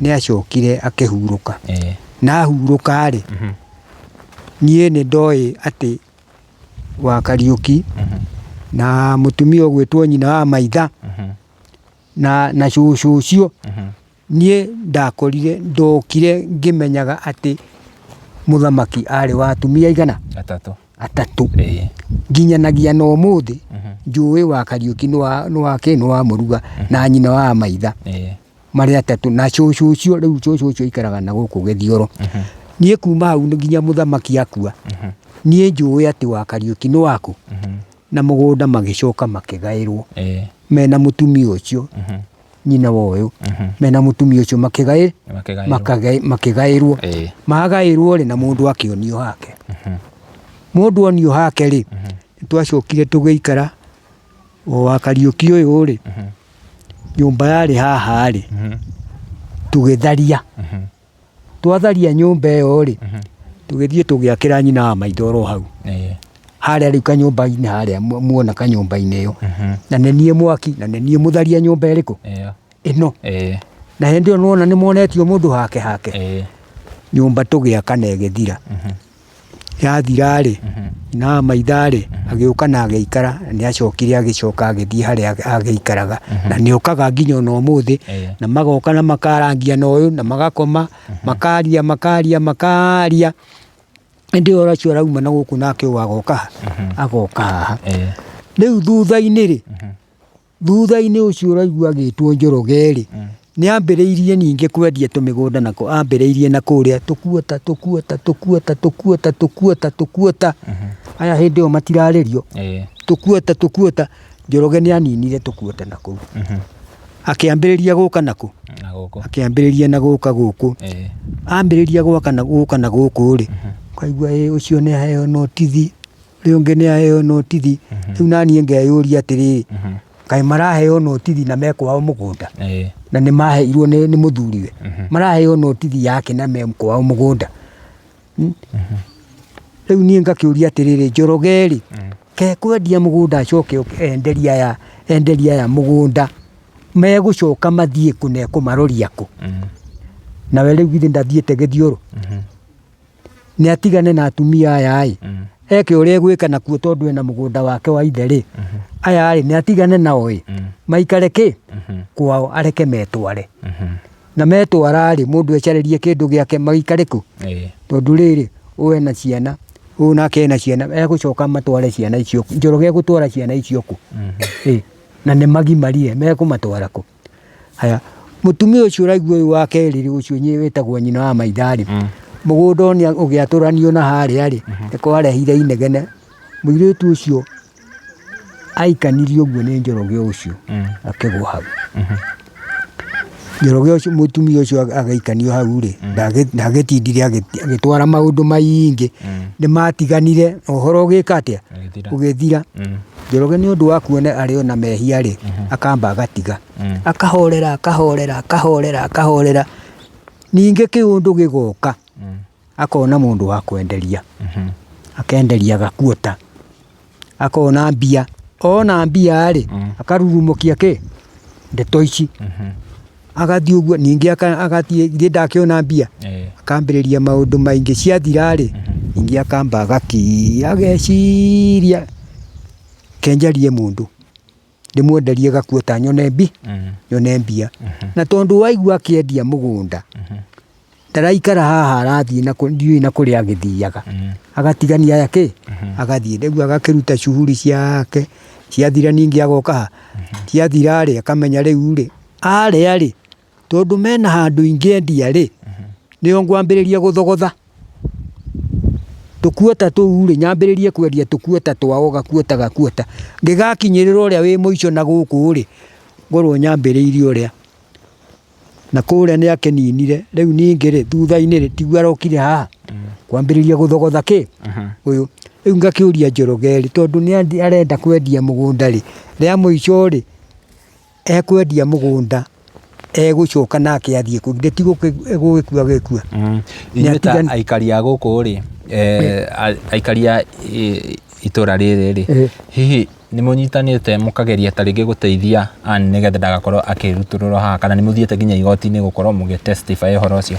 nĩ acokire akĩhurũka. Na ahurũka rĩ, niĩ nĩ ndoĩ atĩ wa Kariũki na mũtumia ũgwĩtwo nyina wa Maitha na cũcũ ũcio, niĩ ndakorire ndokire ngĩmenyaga atĩ mũthamaki arĩ wa atumia aigana? Atatũ. Atatũ. Nginyanagia na ũmũthĩ njũĩ wa Kariũki nĩ wa kĩ, nĩ wa Mũruga na nyina wa Maitha, marĩ atatũ, na cũcũ ũcio. Rĩu cũcũ ũcio aikaraga na gũkũ Gĩthioro. Niĩ kuma hau nginya mũthamaki akua, niĩ njũĩ atĩ wa Kariũki nĩ waku na mũgũnda magĩcoka makĩgaĩrwo mena mũtumia ũcio, nyina wa ũyũ, mena mũtumia ũcio Makĩgaĩrwo. Makĩgaĩrwo. Magaĩrwo rĩ, na mũndũ akĩonio hake. Mũndũ onio hake rĩ, twacokire tũgĩikara o wa Kariũki ũyũ rĩ, nyũmba yarĩ haha rĩ, tũgĩtharia. Twatharia nyũmba ĩyo rĩ, tũgĩthiĩ tũgĩakĩra nyina wa maitho oro hau harĩa rĩu kanyũmba-inĩ harĩa muona kanyũmba-inĩ ĩyo. Na nĩ niĩ mwaki, na nĩ niĩ mũtharia nyũmba ĩrĩkũ? Ĩyo. Ĩno. Na hĩndĩ ĩyo nĩwona nĩ monetio mũndũ hake hake. Nyũmba tũgĩaka na ĩgĩthira. Yathira rĩ, nyina wa maitha rĩ, agĩũka na agĩikara. Nĩ acokire agĩcoka agĩthiĩ harĩa agĩikaraga, na nĩ okaga nginya ona ũmũthĩ. Na magoka na makarangia na ũyũ na magakoma, makaria makaria makaria. Hĩndĩ ĩyo acio arauma na gũkũ, nake ũyũ agoka agoka haha. Rĩu thutha-inĩ rĩ, thutha-inĩ ũcio ũraigua agĩtwo Njoroge rĩ, nĩ ambĩrĩirie ningĩ kwendia tũmĩgũnda nako, ambĩrĩirie na kũrĩa tũkuota tũkuota tũkuota tũkuota tũkuota tũkuota. Aya hĩndĩ ĩyo matirarĩrio. Tũkuota tũkuota, Njoroge nĩ aninire tũkuota na kũu. Akĩambĩrĩria gũka na kũ? Na gũkũ. Akĩambĩrĩria na gũka gũkũ. Ambĩrĩria gwaka na gũka na gũkũ rĩ, ũkaigua ĩ ũcio nĩ aheo notithi, ũrĩa ũngĩ nĩ aheo notithi. Rĩu naniĩ ngeyũria atĩrĩrĩ, kaĩ maraheo notithi na me kwao mũgũnda? Na nĩ maheirwo nĩ mũthuriwe. Maraheo notithi yake na me kwao mũgũnda? Rĩu niĩ ngakĩũria atĩrĩrĩ, Njoroge rĩ, ke kwendia mũgũnda acoke oke enderie aya mũgũnda, megũcoka mathiĩ kũ na ekũmaroria kũ? Nawe rĩu githĩ ndathiĩte Gĩthiũrũ? Nĩ atigane na atumia aya ĩ, eke ũrĩa egwĩka nakuo, tondũ ena mũgũnda wake wa ithe rĩ. Aya rĩ, nĩ atigane nao ĩ, maikare kĩ kwao, areke metware. Na metwara rĩ, mũndũ ecarĩrie kĩndũ gĩake, maikare kũ? Tondũ rĩrĩ, ũyũ ena ciana, ũyũ nake ena ciana, egũcoka matware ciana icio? Njoroge egũtwara ciana icio kũ? Ĩ na nĩ magimarire, mekũmatwara kũ? Haya, mũtumia ũcio ũraigua ũyũ wa kerĩ rĩ, ũcio wĩtagwo nyina wa maitha rĩ, mũgũnda nĩ ũgĩatũranio na harĩa rĩ, nĩ kwarehire inegene. Mũirĩtu ũcio aikanirio ũguo nĩ Njoroge ũcio, akĩgwa hau. Njoroge ũcio, mũtumia ũcio agĩikanio hau rĩ, ndagĩtindire agĩtwara maũndũ maingĩ, nĩ matiganire na ũhoro ũgĩka atĩa? Ũgĩthira. Ũgĩthira. Njoroge nĩ ũndũ wa kuona arĩ ona mehia rĩ, akamba agatiga, akahorera akahorera akahorera akahorera. Ningĩ kĩũndũ gĩgoka, akona mũndũ wa kwenderia, akenderia gakuota, akona mbia. Ona mbia rĩ, akarurumũkia kĩ? Ndeto ici agathiĩ ũguo, ningĩ agathiĩ githĩ ndakĩona mbia, akambĩrĩria maũndũ maingĩ, ciathira rĩ, ningĩ akamba agakira ageciria, reke njarie mũndũ, ndĩmwenderie gakuota nyone mbi, nyone mbia. Na tondũ waigua akĩendia mũgũnda, ndaraikara haha arathiĩ na kũ, ndiũĩ na kũrĩa agĩthiaga, agatigania aya kĩ, agathiĩ, rĩu agakĩruta shughuli ciake, ciathira ningĩ agoka ha, ciathira rĩ, akamenya rĩu rĩ, arĩa rĩ, tondũ mena handũ ingĩendia rĩ, nĩo ngwambĩrĩria gũthogotha. Tũkuota tũu rĩ, nyambĩrĩrie kwendia tũkuota twao gakuota gakuota, ngĩgakinyĩrĩra ũrĩa wĩ mũico na gũkũ rĩ, ngorwo nyambĩrĩirie ũrĩa. Na kũrĩa nĩ akĩninire, rĩu ningĩ rĩ, thutha-inĩ rĩ, tiguo arokire haha kwambĩrĩria gũthogotha kĩ? Ũyũ. Rĩu ngakĩũria Njoroge rĩ, tondũ nĩ arenda kwendia mũgũnda rĩ, rĩa mũico rĩ, ekwendia mũgũnda egũcoka nake athiĩ kũ? Githĩ ti gũgĩkua agĩkua? Inyuĩ ta aikari a gũkũ rĩ, aikari a itũra rĩrĩ rĩ, hihi Nĩ mũnyitanĩte mũkageria ta rĩngĩ gũteithia Ann nĩgetha ndagakorwo akĩrutũrũrwo haha kana nĩ mũthiĩte nginya igoti-inĩ gũkorwo mũgĩ testify ũhoro ũcio?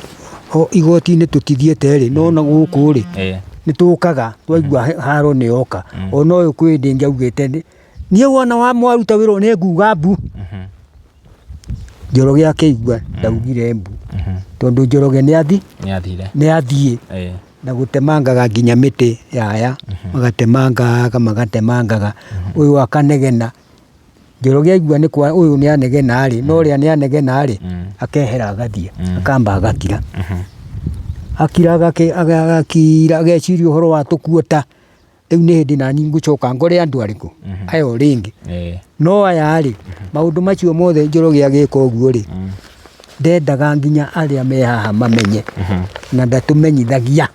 O igoti-inĩ tũtithiĩte rĩ, no na gũkũ rĩ, nĩ tũkaga twaigua haro nĩ yoka. Ona ũyũ kwĩ hĩndĩ ĩngĩ augĩte niĩ wona mwaruta wĩra ũyũ nĩ nguga mbu. Njoroge akĩigua ndaugire mbu, tondũ Njoroge nĩ athiĩ. Na gũtemangaga nginya mĩtĩ yaya, magatemangaga magatemangaga, ũyũ akanegena, Njoroge aigua nĩ kwa ũyũ nĩ anegena rĩ, na ũrĩa nĩ anegena rĩ, akehera agathiĩ, akamba agakira. Akira agakira ageciria ũhoro wa tũkuota. Rĩu nĩ hĩndĩ naniĩ ngũcoka ngore andũ arĩkũ? Aya o rĩngĩ. No aya rĩ, maũndũ macio mothe Njoroge agĩka ũguo rĩ, ndendaga nginya arĩa me haha mamenye, na ndatũmenyithagia.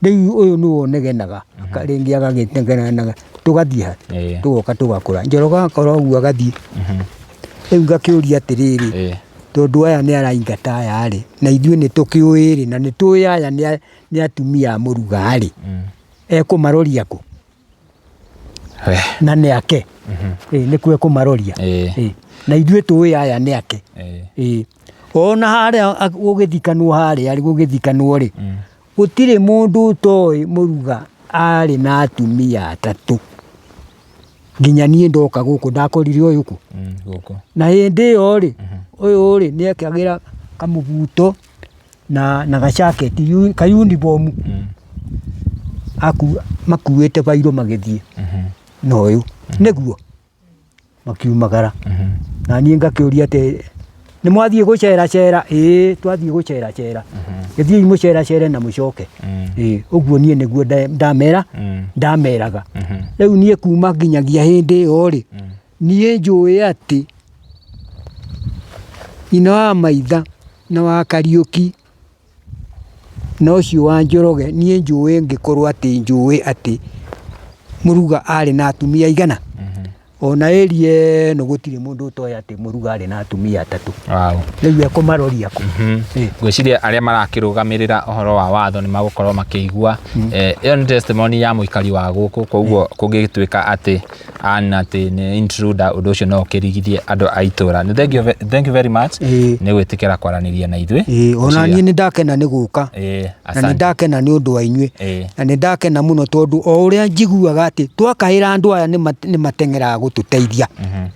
Rĩu ũyũ nĩwe ũnegenaga, rĩngĩ agagĩnegenaga, tũgathiĩ ha? Tũgoka tũgakora. Njoroge akora ũguo agathiĩ. Rĩu ngakĩũria atĩrĩrĩ, tondũ aya nĩ araingata aya rĩ, na ithuĩ nĩ tũkĩũĩ rĩ, na nĩ tũĩ aya nĩ atumia a mũruga rĩ, ekũmaroria kũ? We. Na nĩ ake. Ĩĩ nĩkuo ekũmaroria. Ĩĩ. Ĩĩ. Na ithuĩ tũĩ aya nĩ ake. Ĩĩ. Ĩĩ. Ona harĩa gũgĩthikanwo harĩa rĩ, gũgĩthikanwo rĩ, gũtirĩ mũndũ ũtoĩ Mũruga arĩ na atumia atatũ. Nginya niĩ ndoka gũkũ ndakorire ũyũ kũ? Gũkũ. Na hĩndĩ ĩyo rĩ, ũyũ rĩ, nĩ ekagĩra kamũbuto na na gacaketi ka uniform aku makuĩte bairũ magĩthiĩ na ũyũ nĩguo makiumagara na niĩ ngakĩũria atĩ nĩ mwathiĩ gũceracera ĩĩ twathiĩ gũceracera gĩthiĩi mũceracere na mũcoke ĩĩ ũguo niĩ nĩguo ndamera ndameraga rĩu niĩ kuma nginyagia hĩndĩ ĩyo rĩ niĩ njũĩ atĩ nyina wa maitha na wa Kariũki na ũcio wa Njoroge, niĩ njũĩ ngĩkorwo atĩ njũĩ atĩ Mũruga arĩ na atumia aigana? Ona area ĩno gũtirĩ mũndũ ũtoĩ atĩ Mũruga arĩ na atumia atatũ. Wow. Rĩu ekũmaroria kũ? Ngwĩciria arĩa marakĩrũgamĩrĩra ũhoro wa watho nĩ magũkorwo makĩigua ĩyo nĩ testimony ya mũikari wa gũkũ koguo kũngĩtuĩka atĩ Ann atĩ nĩ intruder ũndũ ũcio no ũkĩrigithie andũ a itũra. Nĩ thank you, thank you very much nĩ gwĩtĩkĩra kwaranĩria na ithuĩ. Ĩĩ, ona niĩ nĩ ndakena nĩ gũka Ĩĩ, na nĩ asante. ndakena nĩ ũndũ wa inyuĩ Ĩĩ. na nĩ ndakena mũno tondũ o ũrĩa njiguaga atĩ twakaĩra andũ aya nĩ mateng'eraga gũtũteithia.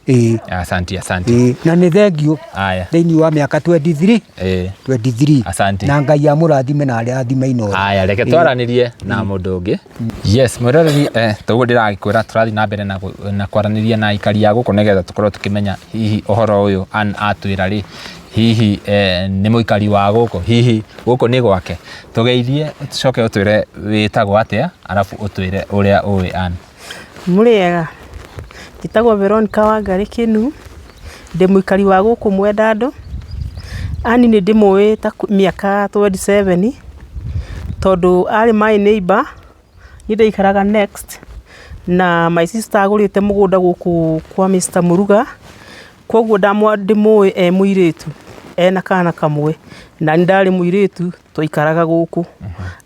Ĩĩ, Asante, asante. ĩĩ, na nĩ thengiũ Aya. thĩinĩ wa mĩaka 23 Ĩĩ. 23 Asante. na Ngai amũrathime na arathime Inooro. Aya, reke twaranĩrie na mũndũ ũngĩ. Yes, mwĩroreri toguo ndĩragĩkwĩra tũrathiĩ na mbere na, na kwaranĩria na aikari a gũkũ nĩgetha tũkorwo tũkĩmenya hihi ũhoro ũyũ Ann atwĩra rĩ hihi nĩ mũikari wa gũkũ hihi gũkũ nĩ gwake tũgeithie tũcoke ũtwĩre wĩtagwo atĩa arabu ũtwĩre ũrĩa ũĩ Ann. Mũrĩega, njĩtagwo Veronica Wangarĩ Kĩnu, ndĩ mũikari wa gũkũ Mwendandũ. Ann nĩ ndĩmũĩ ta mĩaka 27, tondũ arĩ my neighbour, niĩ ndaikaraga next, na my sister agũrĩte mũgũnda gũkũ kwa Mr Mũruga, koguo ndĩmũĩ e mũirĩtu, ena kana kamwe, na niĩ ndarĩ mũirĩtu, twaikaraga gũkũ.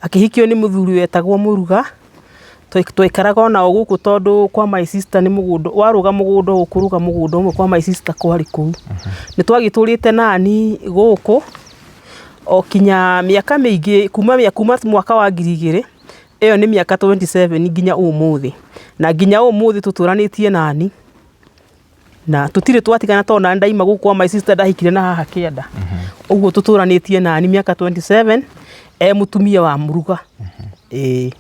Akĩhikio nĩ mũthuri wetagwo Mũruga. Twaikaraga onao gũkũ tondũ kwa my sister nĩ mũgũnda, warũga mũgũnda ũũ ũkũrũga mũgũnda ũmwe kwa my sister kwarĩ kũu. Nĩ twagĩtũrĩte na Ann gũkũ o kinya mĩaka mĩingĩ kuma mwaka wa 2000, ĩyo nĩ mĩaka 27 nginya ũmũthĩ. Na nginya ũmũthĩ tũtũranĩtie na Ann na tũtirĩ twatigana tondũ nani ndaima gũkũ kwa my sister ndahikire na haha kĩanda. Ũguo tũtũranĩtie na Ann mĩaka 27 e mũtumia wa mũruga. Ĩĩ.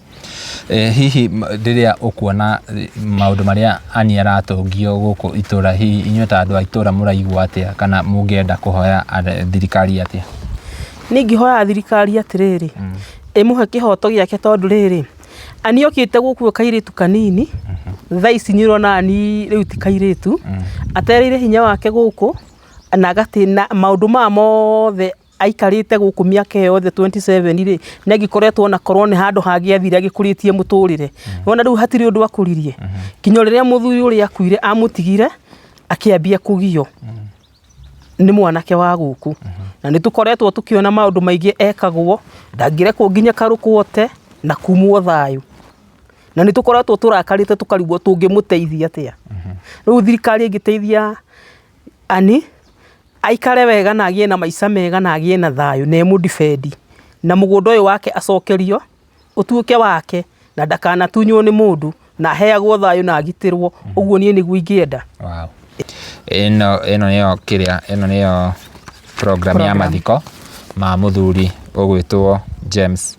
Hihi rĩrĩa ũkuona maũndũ marĩa Ann aratũngio gũkũ itũra, hihi inyuĩ ta andũ a itũra mũraigua atĩa kana mũngĩenda kũhoya thirikari atĩa? Niĩ ingĩhoya thirikari atĩrĩrĩ, ĩmũhe kĩhoto gĩake tondũ rĩrĩ, Ann okĩte gũkũ e kairĩtu kanini, thaa ici nĩ ũrona Ann rĩu ti kairĩtu, atereire hinya wake gũkũ na maũndũ maya mothe aikarĩte gũkũ mĩaka ĩyo yothe 27 rĩ, nĩ angĩkoretwo ona korwo nĩ handũ hangĩ athire agĩkũrĩtie mũtũrĩre. Wona rĩu hatirĩ ũndũ akũririe. Nginya rĩrĩa mũthuri ũrĩa akuire amũtigire, akĩambia kũgio nĩ mwanake wa gũkũ. Na nĩ tũkoretwo tũkĩona maũndũ maingĩ ekagwo, ndangĩrekwo nginya karũkũ ote na kumwo thayũ. Na nĩ tũkoretwo tũrakarĩte tũkarigwo tũngĩmũteithia atĩa. Rĩu thirikari ĩngĩteithia Ann aikare wega na agĩe na maica mega na agĩe na thayũ na ĩmũ defend na mũgũnda ũyũ wake acokerio ũtuĩke wake na ndakanatunywo nĩ mũndũ na aheagwo thayũ na agitĩrwo, ũguo niĩ nĩguo ingĩenda. Wow. Ĩno ĩno nĩyo kĩrĩa ĩno nĩyo program ya mathiko ma mũthuri ũgwĩtwo James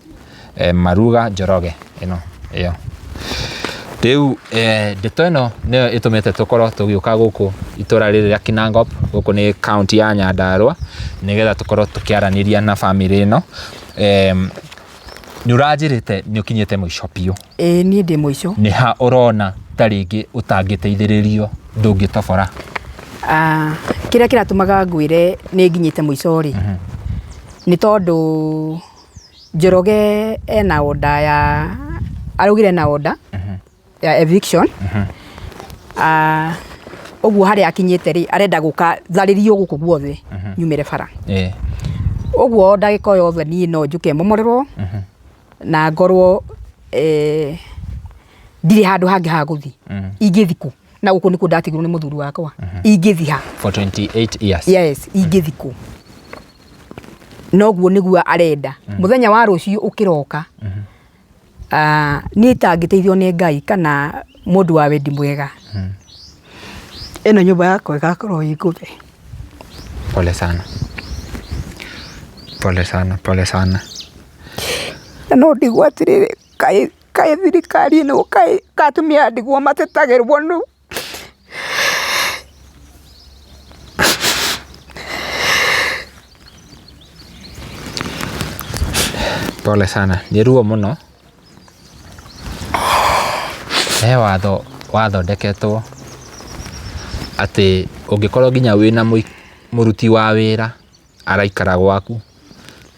Maruga Njoroge ĩno ĩyo. Rĩu ndeto ĩno nĩyo ĩtũmĩte tũkorwo tũgĩũka gũkũ itũra rĩrĩ rĩa Kinangop, gũkũ nĩ kaũntĩ ya Nyandarũa, nĩgetha tũkorwo tũkĩaranĩria na bamĩrĩ ĩno. Nĩ ũranjĩrĩte nĩ ũkinyĩte mũico biũ. Ĩĩ niĩ ndĩ mũico. Nĩ ha ũrona ta rĩngĩ ũtangĩteithĩrĩrio ndũngĩtobora? Kĩrĩa kĩratũmaga ngwĩre nĩ nginyĩte mũico rĩ, nĩ tondũ Njoroge ena order ya, araugire ena order ya eviction. Ũguo harĩa akinyĩte rĩ, arenda gũka tharĩrio gũkũ guothe nyumĩre bara. Ũguo ndagĩka o yothe niĩ no njũke momorerwo na ngorwo ndirĩ handũ hangĩ ha gũthiĩ. Ingĩthiĩ kũ? Na gũkũ nĩkuo ndatigirwo nĩ mũthuri wakwa. Ingĩthiĩ ha? For 28 years. Yes, ingĩthiĩ kũ? Noguo nĩguo arenda. Mũthenya wa rũciũ ũkĩroka, niĩ itangĩteithio nĩ Ngai kana mũndũ wa wendi mwega, ĩno nyũmba yakwa ĩgakorwo ĩ ngũthe. Pole sana. Pole sana, pole sana. Na no ndigwo atĩrĩrĩ, kaĩ kaĩ thirikari ĩno kaĩ atumia a ndigwa matetagĩrwo nũ? Pole sana, nĩ ruo mũno. He watho wathondeketwo atĩ ũngĩkorwo nginya wĩna mũruti wa wĩra araikara gwaku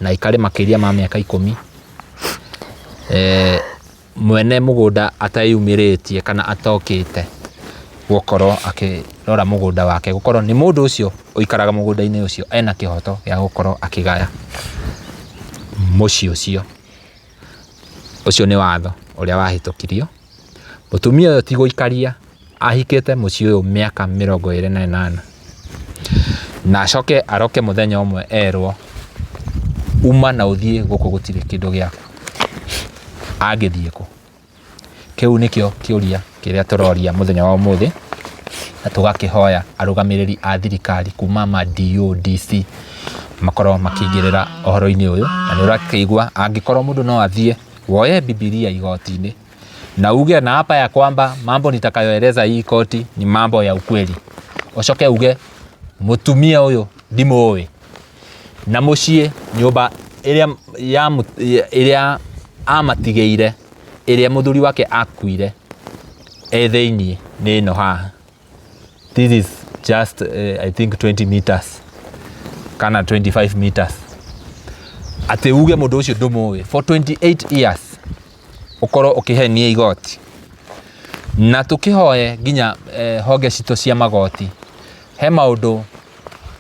na aikare makĩria ma mĩaka 10, mwene mũgũnda ateyumĩrĩtie kana atokĩte gũkorwo akĩrora mũgũnda wake, gũkorwo nĩ mũndũ ũcio ũikaraga mũgũnda-inĩ ũcio ena kĩhoto gĩa gũkorwo akĩgaya mũciĩ ũcio. Ũcio nĩ watho ũrĩa wahĩtũkirio. Mũtumia ũyũ ti gũikaria ahikĩte mũciĩ ũyũ mĩaka 28 na acoke aroke mũthenya ũmwe erwo uma na ũthiĩ gũkũ gũtirĩ kĩndũ gĩaku, angĩthiĩ kũ? Kĩu nĩkĩo kĩũria kĩrĩa tũroria mũthenya wa ũmũthĩ na tũgakĩhoya arũgamĩrĩri a thirikari kuma ma DODC makorwo makĩingĩrĩra ũhoro-inĩ ũyũ, na nĩ ũrakĩigua angĩkorwo mũndũ no athiĩ woye Bibilia igoti-inĩ na uge na hapa ya kwamba mambo nitakayoeleza hii koti ni mambo ya ukweli, ucoke uge mũtumia ũyũ ndimũĩ na mũciĩ nyũmba ĩrĩa ya ĩrĩa amatigĩire ĩrĩa mũthuri wake akuire e thĩiniĩ nĩ ĩno haha. This is just I think 20 meters kana 25 meters. Atĩ uge mũndũ ũcio ndũmũĩ for 28 years ũkorwo ũkĩhenia igoti. Na tũkĩhoe nginya honge citũ cia magoti, he maũndũ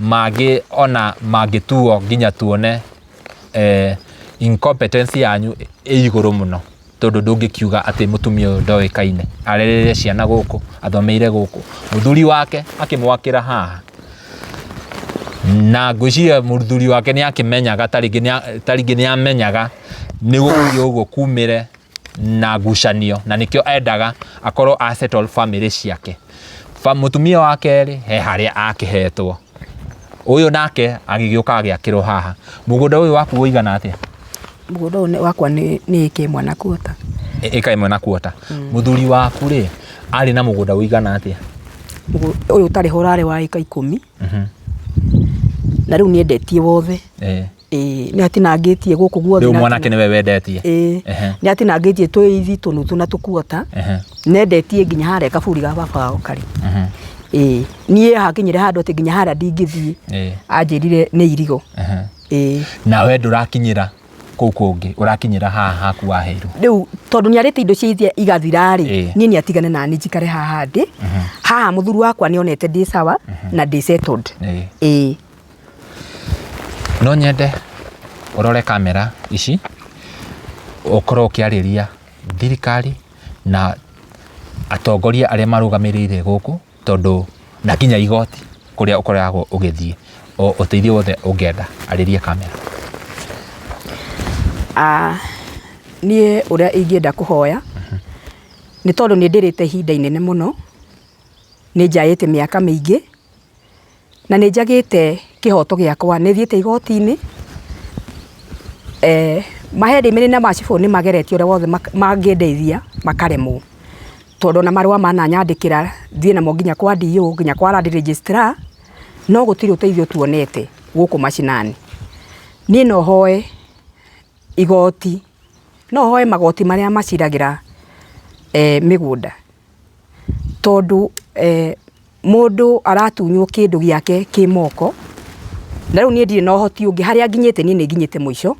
mangĩ ona mangĩtuo nginya tuone incompetence yanyu ĩ igũrũ mũno. Tondũ ndũngĩkiuga atĩ mũtumia ũyũ ndoĩkaine, arereire ciana gũkũ, athomeire gũkũ, mũthuri wake akĩmwakĩra haha. Na ngwĩciria mũthuri wake nĩ akĩmenyaga, ta rĩngĩ nĩ amenyaga nĩ gũgũthiĩ ũguo kumĩre na ngucanio, na nĩkĩo endaga akorwo a settle family ciake. Mũtumia wa kerĩ he harĩa akĩhetwo, ũyũ nake agĩgĩũka agĩakĩrwo haha. Mũgũnda ũyũ waku ũigana atĩa? Mũgũnda ũyũ wakwa nĩ ĩka ĩmwe na kuota. Ĩka ĩmwe na kuota. Mũthuri waku rĩ, arĩ na mũgũnda ũigana atĩa? Ũyũ ũtarĩ ho ũrarĩ wa ĩka 10. Na rĩu nĩendetie wothe. Ĩĩ nĩ atinangĩtie gũkũ guothe. Rĩu mwanake nĩwe wendetie? Ĩĩ. Nĩ atinangĩtie twĩithi tũnuthu na tũkuota. Nendetie nginya harĩa kaburi ga baba wao karĩ. Ĩĩ niĩ hakinyire handũ atĩ nginya harĩa ndingĩthiĩ. Anjĩrire nĩ irigo. Ĩĩ. Na we ndũrakinyĩra kũu kũngĩ, ũrakinyĩra haha haku waheirwo. Rĩu tondũ nĩ arĩte indo cia iria igathira rĩ, niĩ nĩ atigane nani njikare haha ndĩ. Haha mũthuri wakwa nĩ onete ndĩ sawa na ndĩ settled. Ĩĩ. No nyende ũrore kamera ici, ũkorwo ũkĩarĩria thirikari na atongoria arĩa marũgamĩrĩire gũkũ, tondũ na nginya igoti kũrĩa ũkoragwo ũgĩthiĩ, ũteithio wothe ũngĩenda, arĩria kamera. Niĩ ũrĩa ingĩenda kũhoya, nĩ tondũ nĩ ndĩrĩte ihinda inene mũno, nĩ njaĩte mĩaka mĩingĩ, na nĩ njagĩte kĩhoto gĩakwa, nĩ thiĩte igoti-inĩ, maheadmen na macibũ nĩ mageretie ũrĩa wothe mangĩndeithia makaremwo. Tondũ ona marũa mananyandĩkĩra thiĩ namo nginya kwa DO nginya kwa land registrar, no gũtirĩ ũteithio tuonete gũkũ macinani. Niĩ no hoe igoti, no hoe magoti marĩa maciragĩra mĩgũnda. Tondũ mũndũ aratunywo kĩndũ gĩake kĩ moko, na rĩu niĩ ndirĩ na ũhoti ũngĩ, harĩa nginyĩte niĩ nĩ nginyĩte mũico.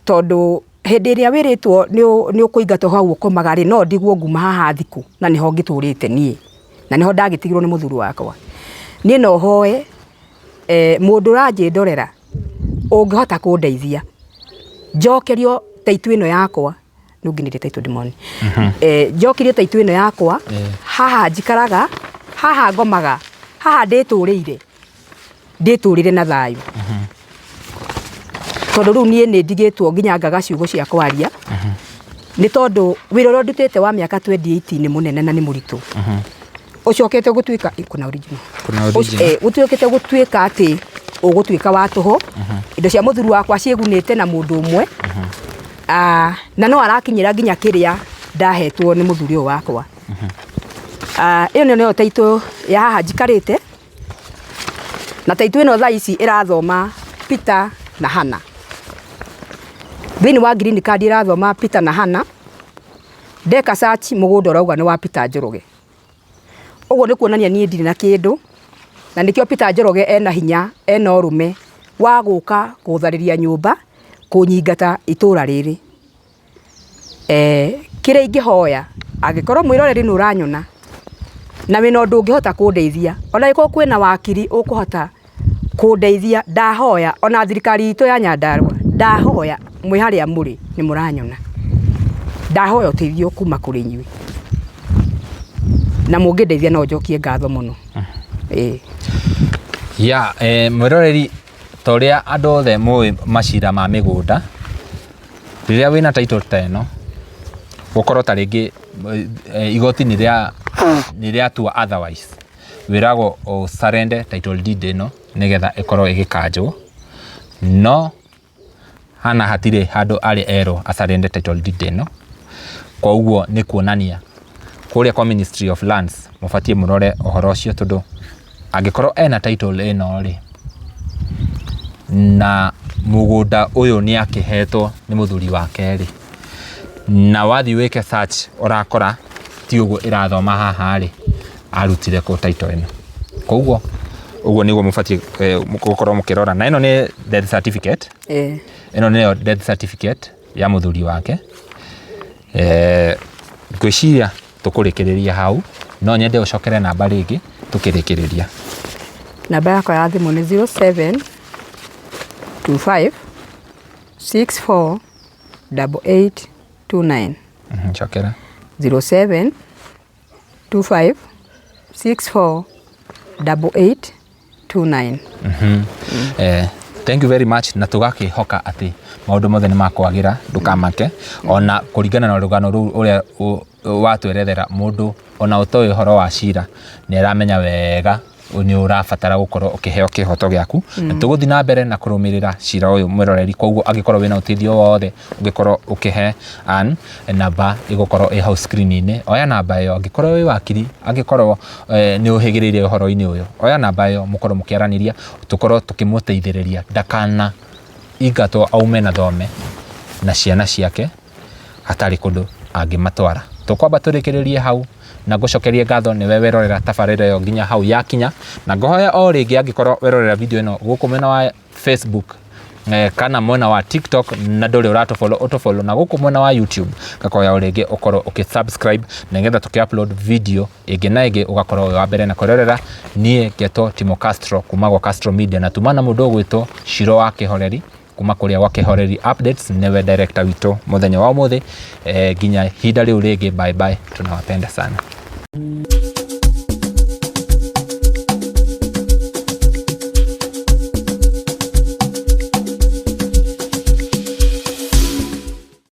Tondũ hĩndĩ ĩrĩa wĩrĩtwo nĩ ũkũingatwo hau ũkomaga rĩ, no ndigwo nguma haha thikũ na nĩho ngĩtũrĩte niĩ, na nĩho ndagĩtigirwo nĩ mũthuri wakwa. Niĩ no hoe mũndũ ũranjĩndorera ũngĩhota kũndeithia, njokerio taitũ ĩno yakwa, rĩu nginyĩte taitũ ndĩmoni, njokerio taitũ ĩno yakwa, haha njikaraga, haha ngomaga, haha ndĩtũrĩire, ndĩtũrĩre na thayũ. Tondũ rĩu niĩ nĩ ndigĩtwo nginya ngaga ciugo cia kwaria, nĩ tondũ wĩra ũrĩa ndutĩte wa mĩaka 28 nĩ mũnene na nĩ mũritũ. Ũcokete gũtuĩka, kuna original. Kuna original. Ũtuĩkĩte gũtuĩka atĩ ũgũtuĩka wa tũhũ. Indo cia mũthuri wakwa ciĩgunĩte na mũndũ ũmwe. Na no arakinyĩra nginya kĩrĩa ndahetwo nĩ mũthuri ũyũ wakwa. Ĩyo nĩyo taitũ ya haha njikarĩte. Na taitũ ĩno thaa ici ĩrathoma Peter na Hannah. Thĩinĩ wa green card ĩrathoma Peter na Hannah. Ndeka search mũgũnda ũrauga nĩ wa Peter Njoroge. Ũguo nĩ kuonania niĩ ndirĩ na kĩndũ, na nĩkĩo Peter Njoroge ena hinya, ena ũrũme wa gũka gũtharĩria nyũmba, kũnyingata itũra rĩrĩ. Kĩrĩa ingĩhoya, angĩkorwo mwĩroreri nĩ ũranyona, na wĩna ũndũ ũngĩhota kũndeithia, ona angĩkorwo kwĩna wakiri ũkũhota kũndeithia, ndahoya ona thirikari itũ ya Nyandarũa, ndahoya mwĩ harĩa mũrĩ nĩ mũranyona, ndahoya ũteithio kuma kũrĩ inyuĩ, na mũngĩndeithia no njokie ngatho mũno. Ĩĩ. Ya, mwĩroreri, ta ũrĩa andũ othe mũĩ macira ma mĩgũnda, rĩrĩa wĩna title ta ĩno, gũkorwo ta rĩngĩ igoti nĩ rĩatua otherwise, wĩragwo ũ surrender title deed ĩno nĩgetha ĩkorwo ĩgĩkanjwo, no hana hatirĩ handũ arĩ erwo a surrender title deed ĩno, koguo nĩ kuonania kũrĩa kwa Ministry of Lands mũbatiĩ mũrore ũhoro ũcio, tondũ angĩkorwo ena title ĩno rĩ, na mũgũnda ũyũ nĩ akĩhetwo nĩ mũthuri wake rĩ, na wathiĩ wĩke search ũrakora ti ũguo ĩrathoma haha rĩ, arutire kũ title ĩno. Koguo ũguo nĩguo mũbatiĩ gũkorwo mũkĩrora. Na ĩno nĩ death certificate. Ĩno nĩyo death certificate ya mũthuri wake. Ngwĩciria tũkũrĩkĩrĩria hau, no nyende ũcokere namba rĩngĩ tũkĩrĩkĩrĩria. Namba yakwa ya thimũ nĩ 0725 64 88 29. Cokera. 07 25 64 88 29. Thank you very much, na tũgakĩhoka atĩ maũndũ mothe nĩ makwagĩra. Ndũkamake, ona kũringana na rũgano rũu ũrĩa watwerethera, mũndũ ona ũtoĩ ũhoro wa cira nĩ aramenya wega nĩ ũrabatara gũkorwo ũkĩheo kĩhoto gĩaku, na tũgũthiĩ na mbere na kũrũmĩrĩra cira ũyũ, mwĩroreri. Koguo angĩkorwo wĩna ũteithio wothe ũngĩkorwo ũkĩhe Ann, namba ĩgũkorwo ĩ hau screen-inĩ, oya namba ĩyo. Angĩkorwo wĩ wakiri, angĩkorwo nĩ ũhĩgĩrĩire ũhoro-inĩ ũyũ, oya namba ĩyo, mũkorwo mũkĩaranĩria, tũkorwo tũkĩmũteithĩrĩria ndakana ingatwo aume na thome na ciana ciake hatarĩ kũndũ angĩmatwara. Tũkwamba tũrĩkĩrĩrie hau na ngũcokerie ngatho nĩwe werorera tabarĩra ĩyo nginya hau yakinya, na ngũhoya o rĩngĩ, angĩkorwo werorera video ĩno gũkũ mwena wa Facebook kana mwena wa TikTok na ndũrĩ ũratũfollow, ũtũfollow, na gũkũ mwena wa YouTube ngakoya o rĩngĩ ũkorwo ũkĩ-subscribe, nĩgetha tũkĩ-upload video ĩngĩ na ĩngĩ ũgakorwo wĩ wa mbere na kwĩrorera. Niĩ ngetwo Timo Castro kuma gwa Castro Media, na tuma na mũndũ ũgwĩtwo Shiro wa Kĩhoreri kuma kũrĩa gwa Kĩhoreri Updates, nĩwe director witũ mũthenya wa ũmũthĩ. Nginya ihinda rĩu rĩngĩ, bye bye, tunawapenda sana.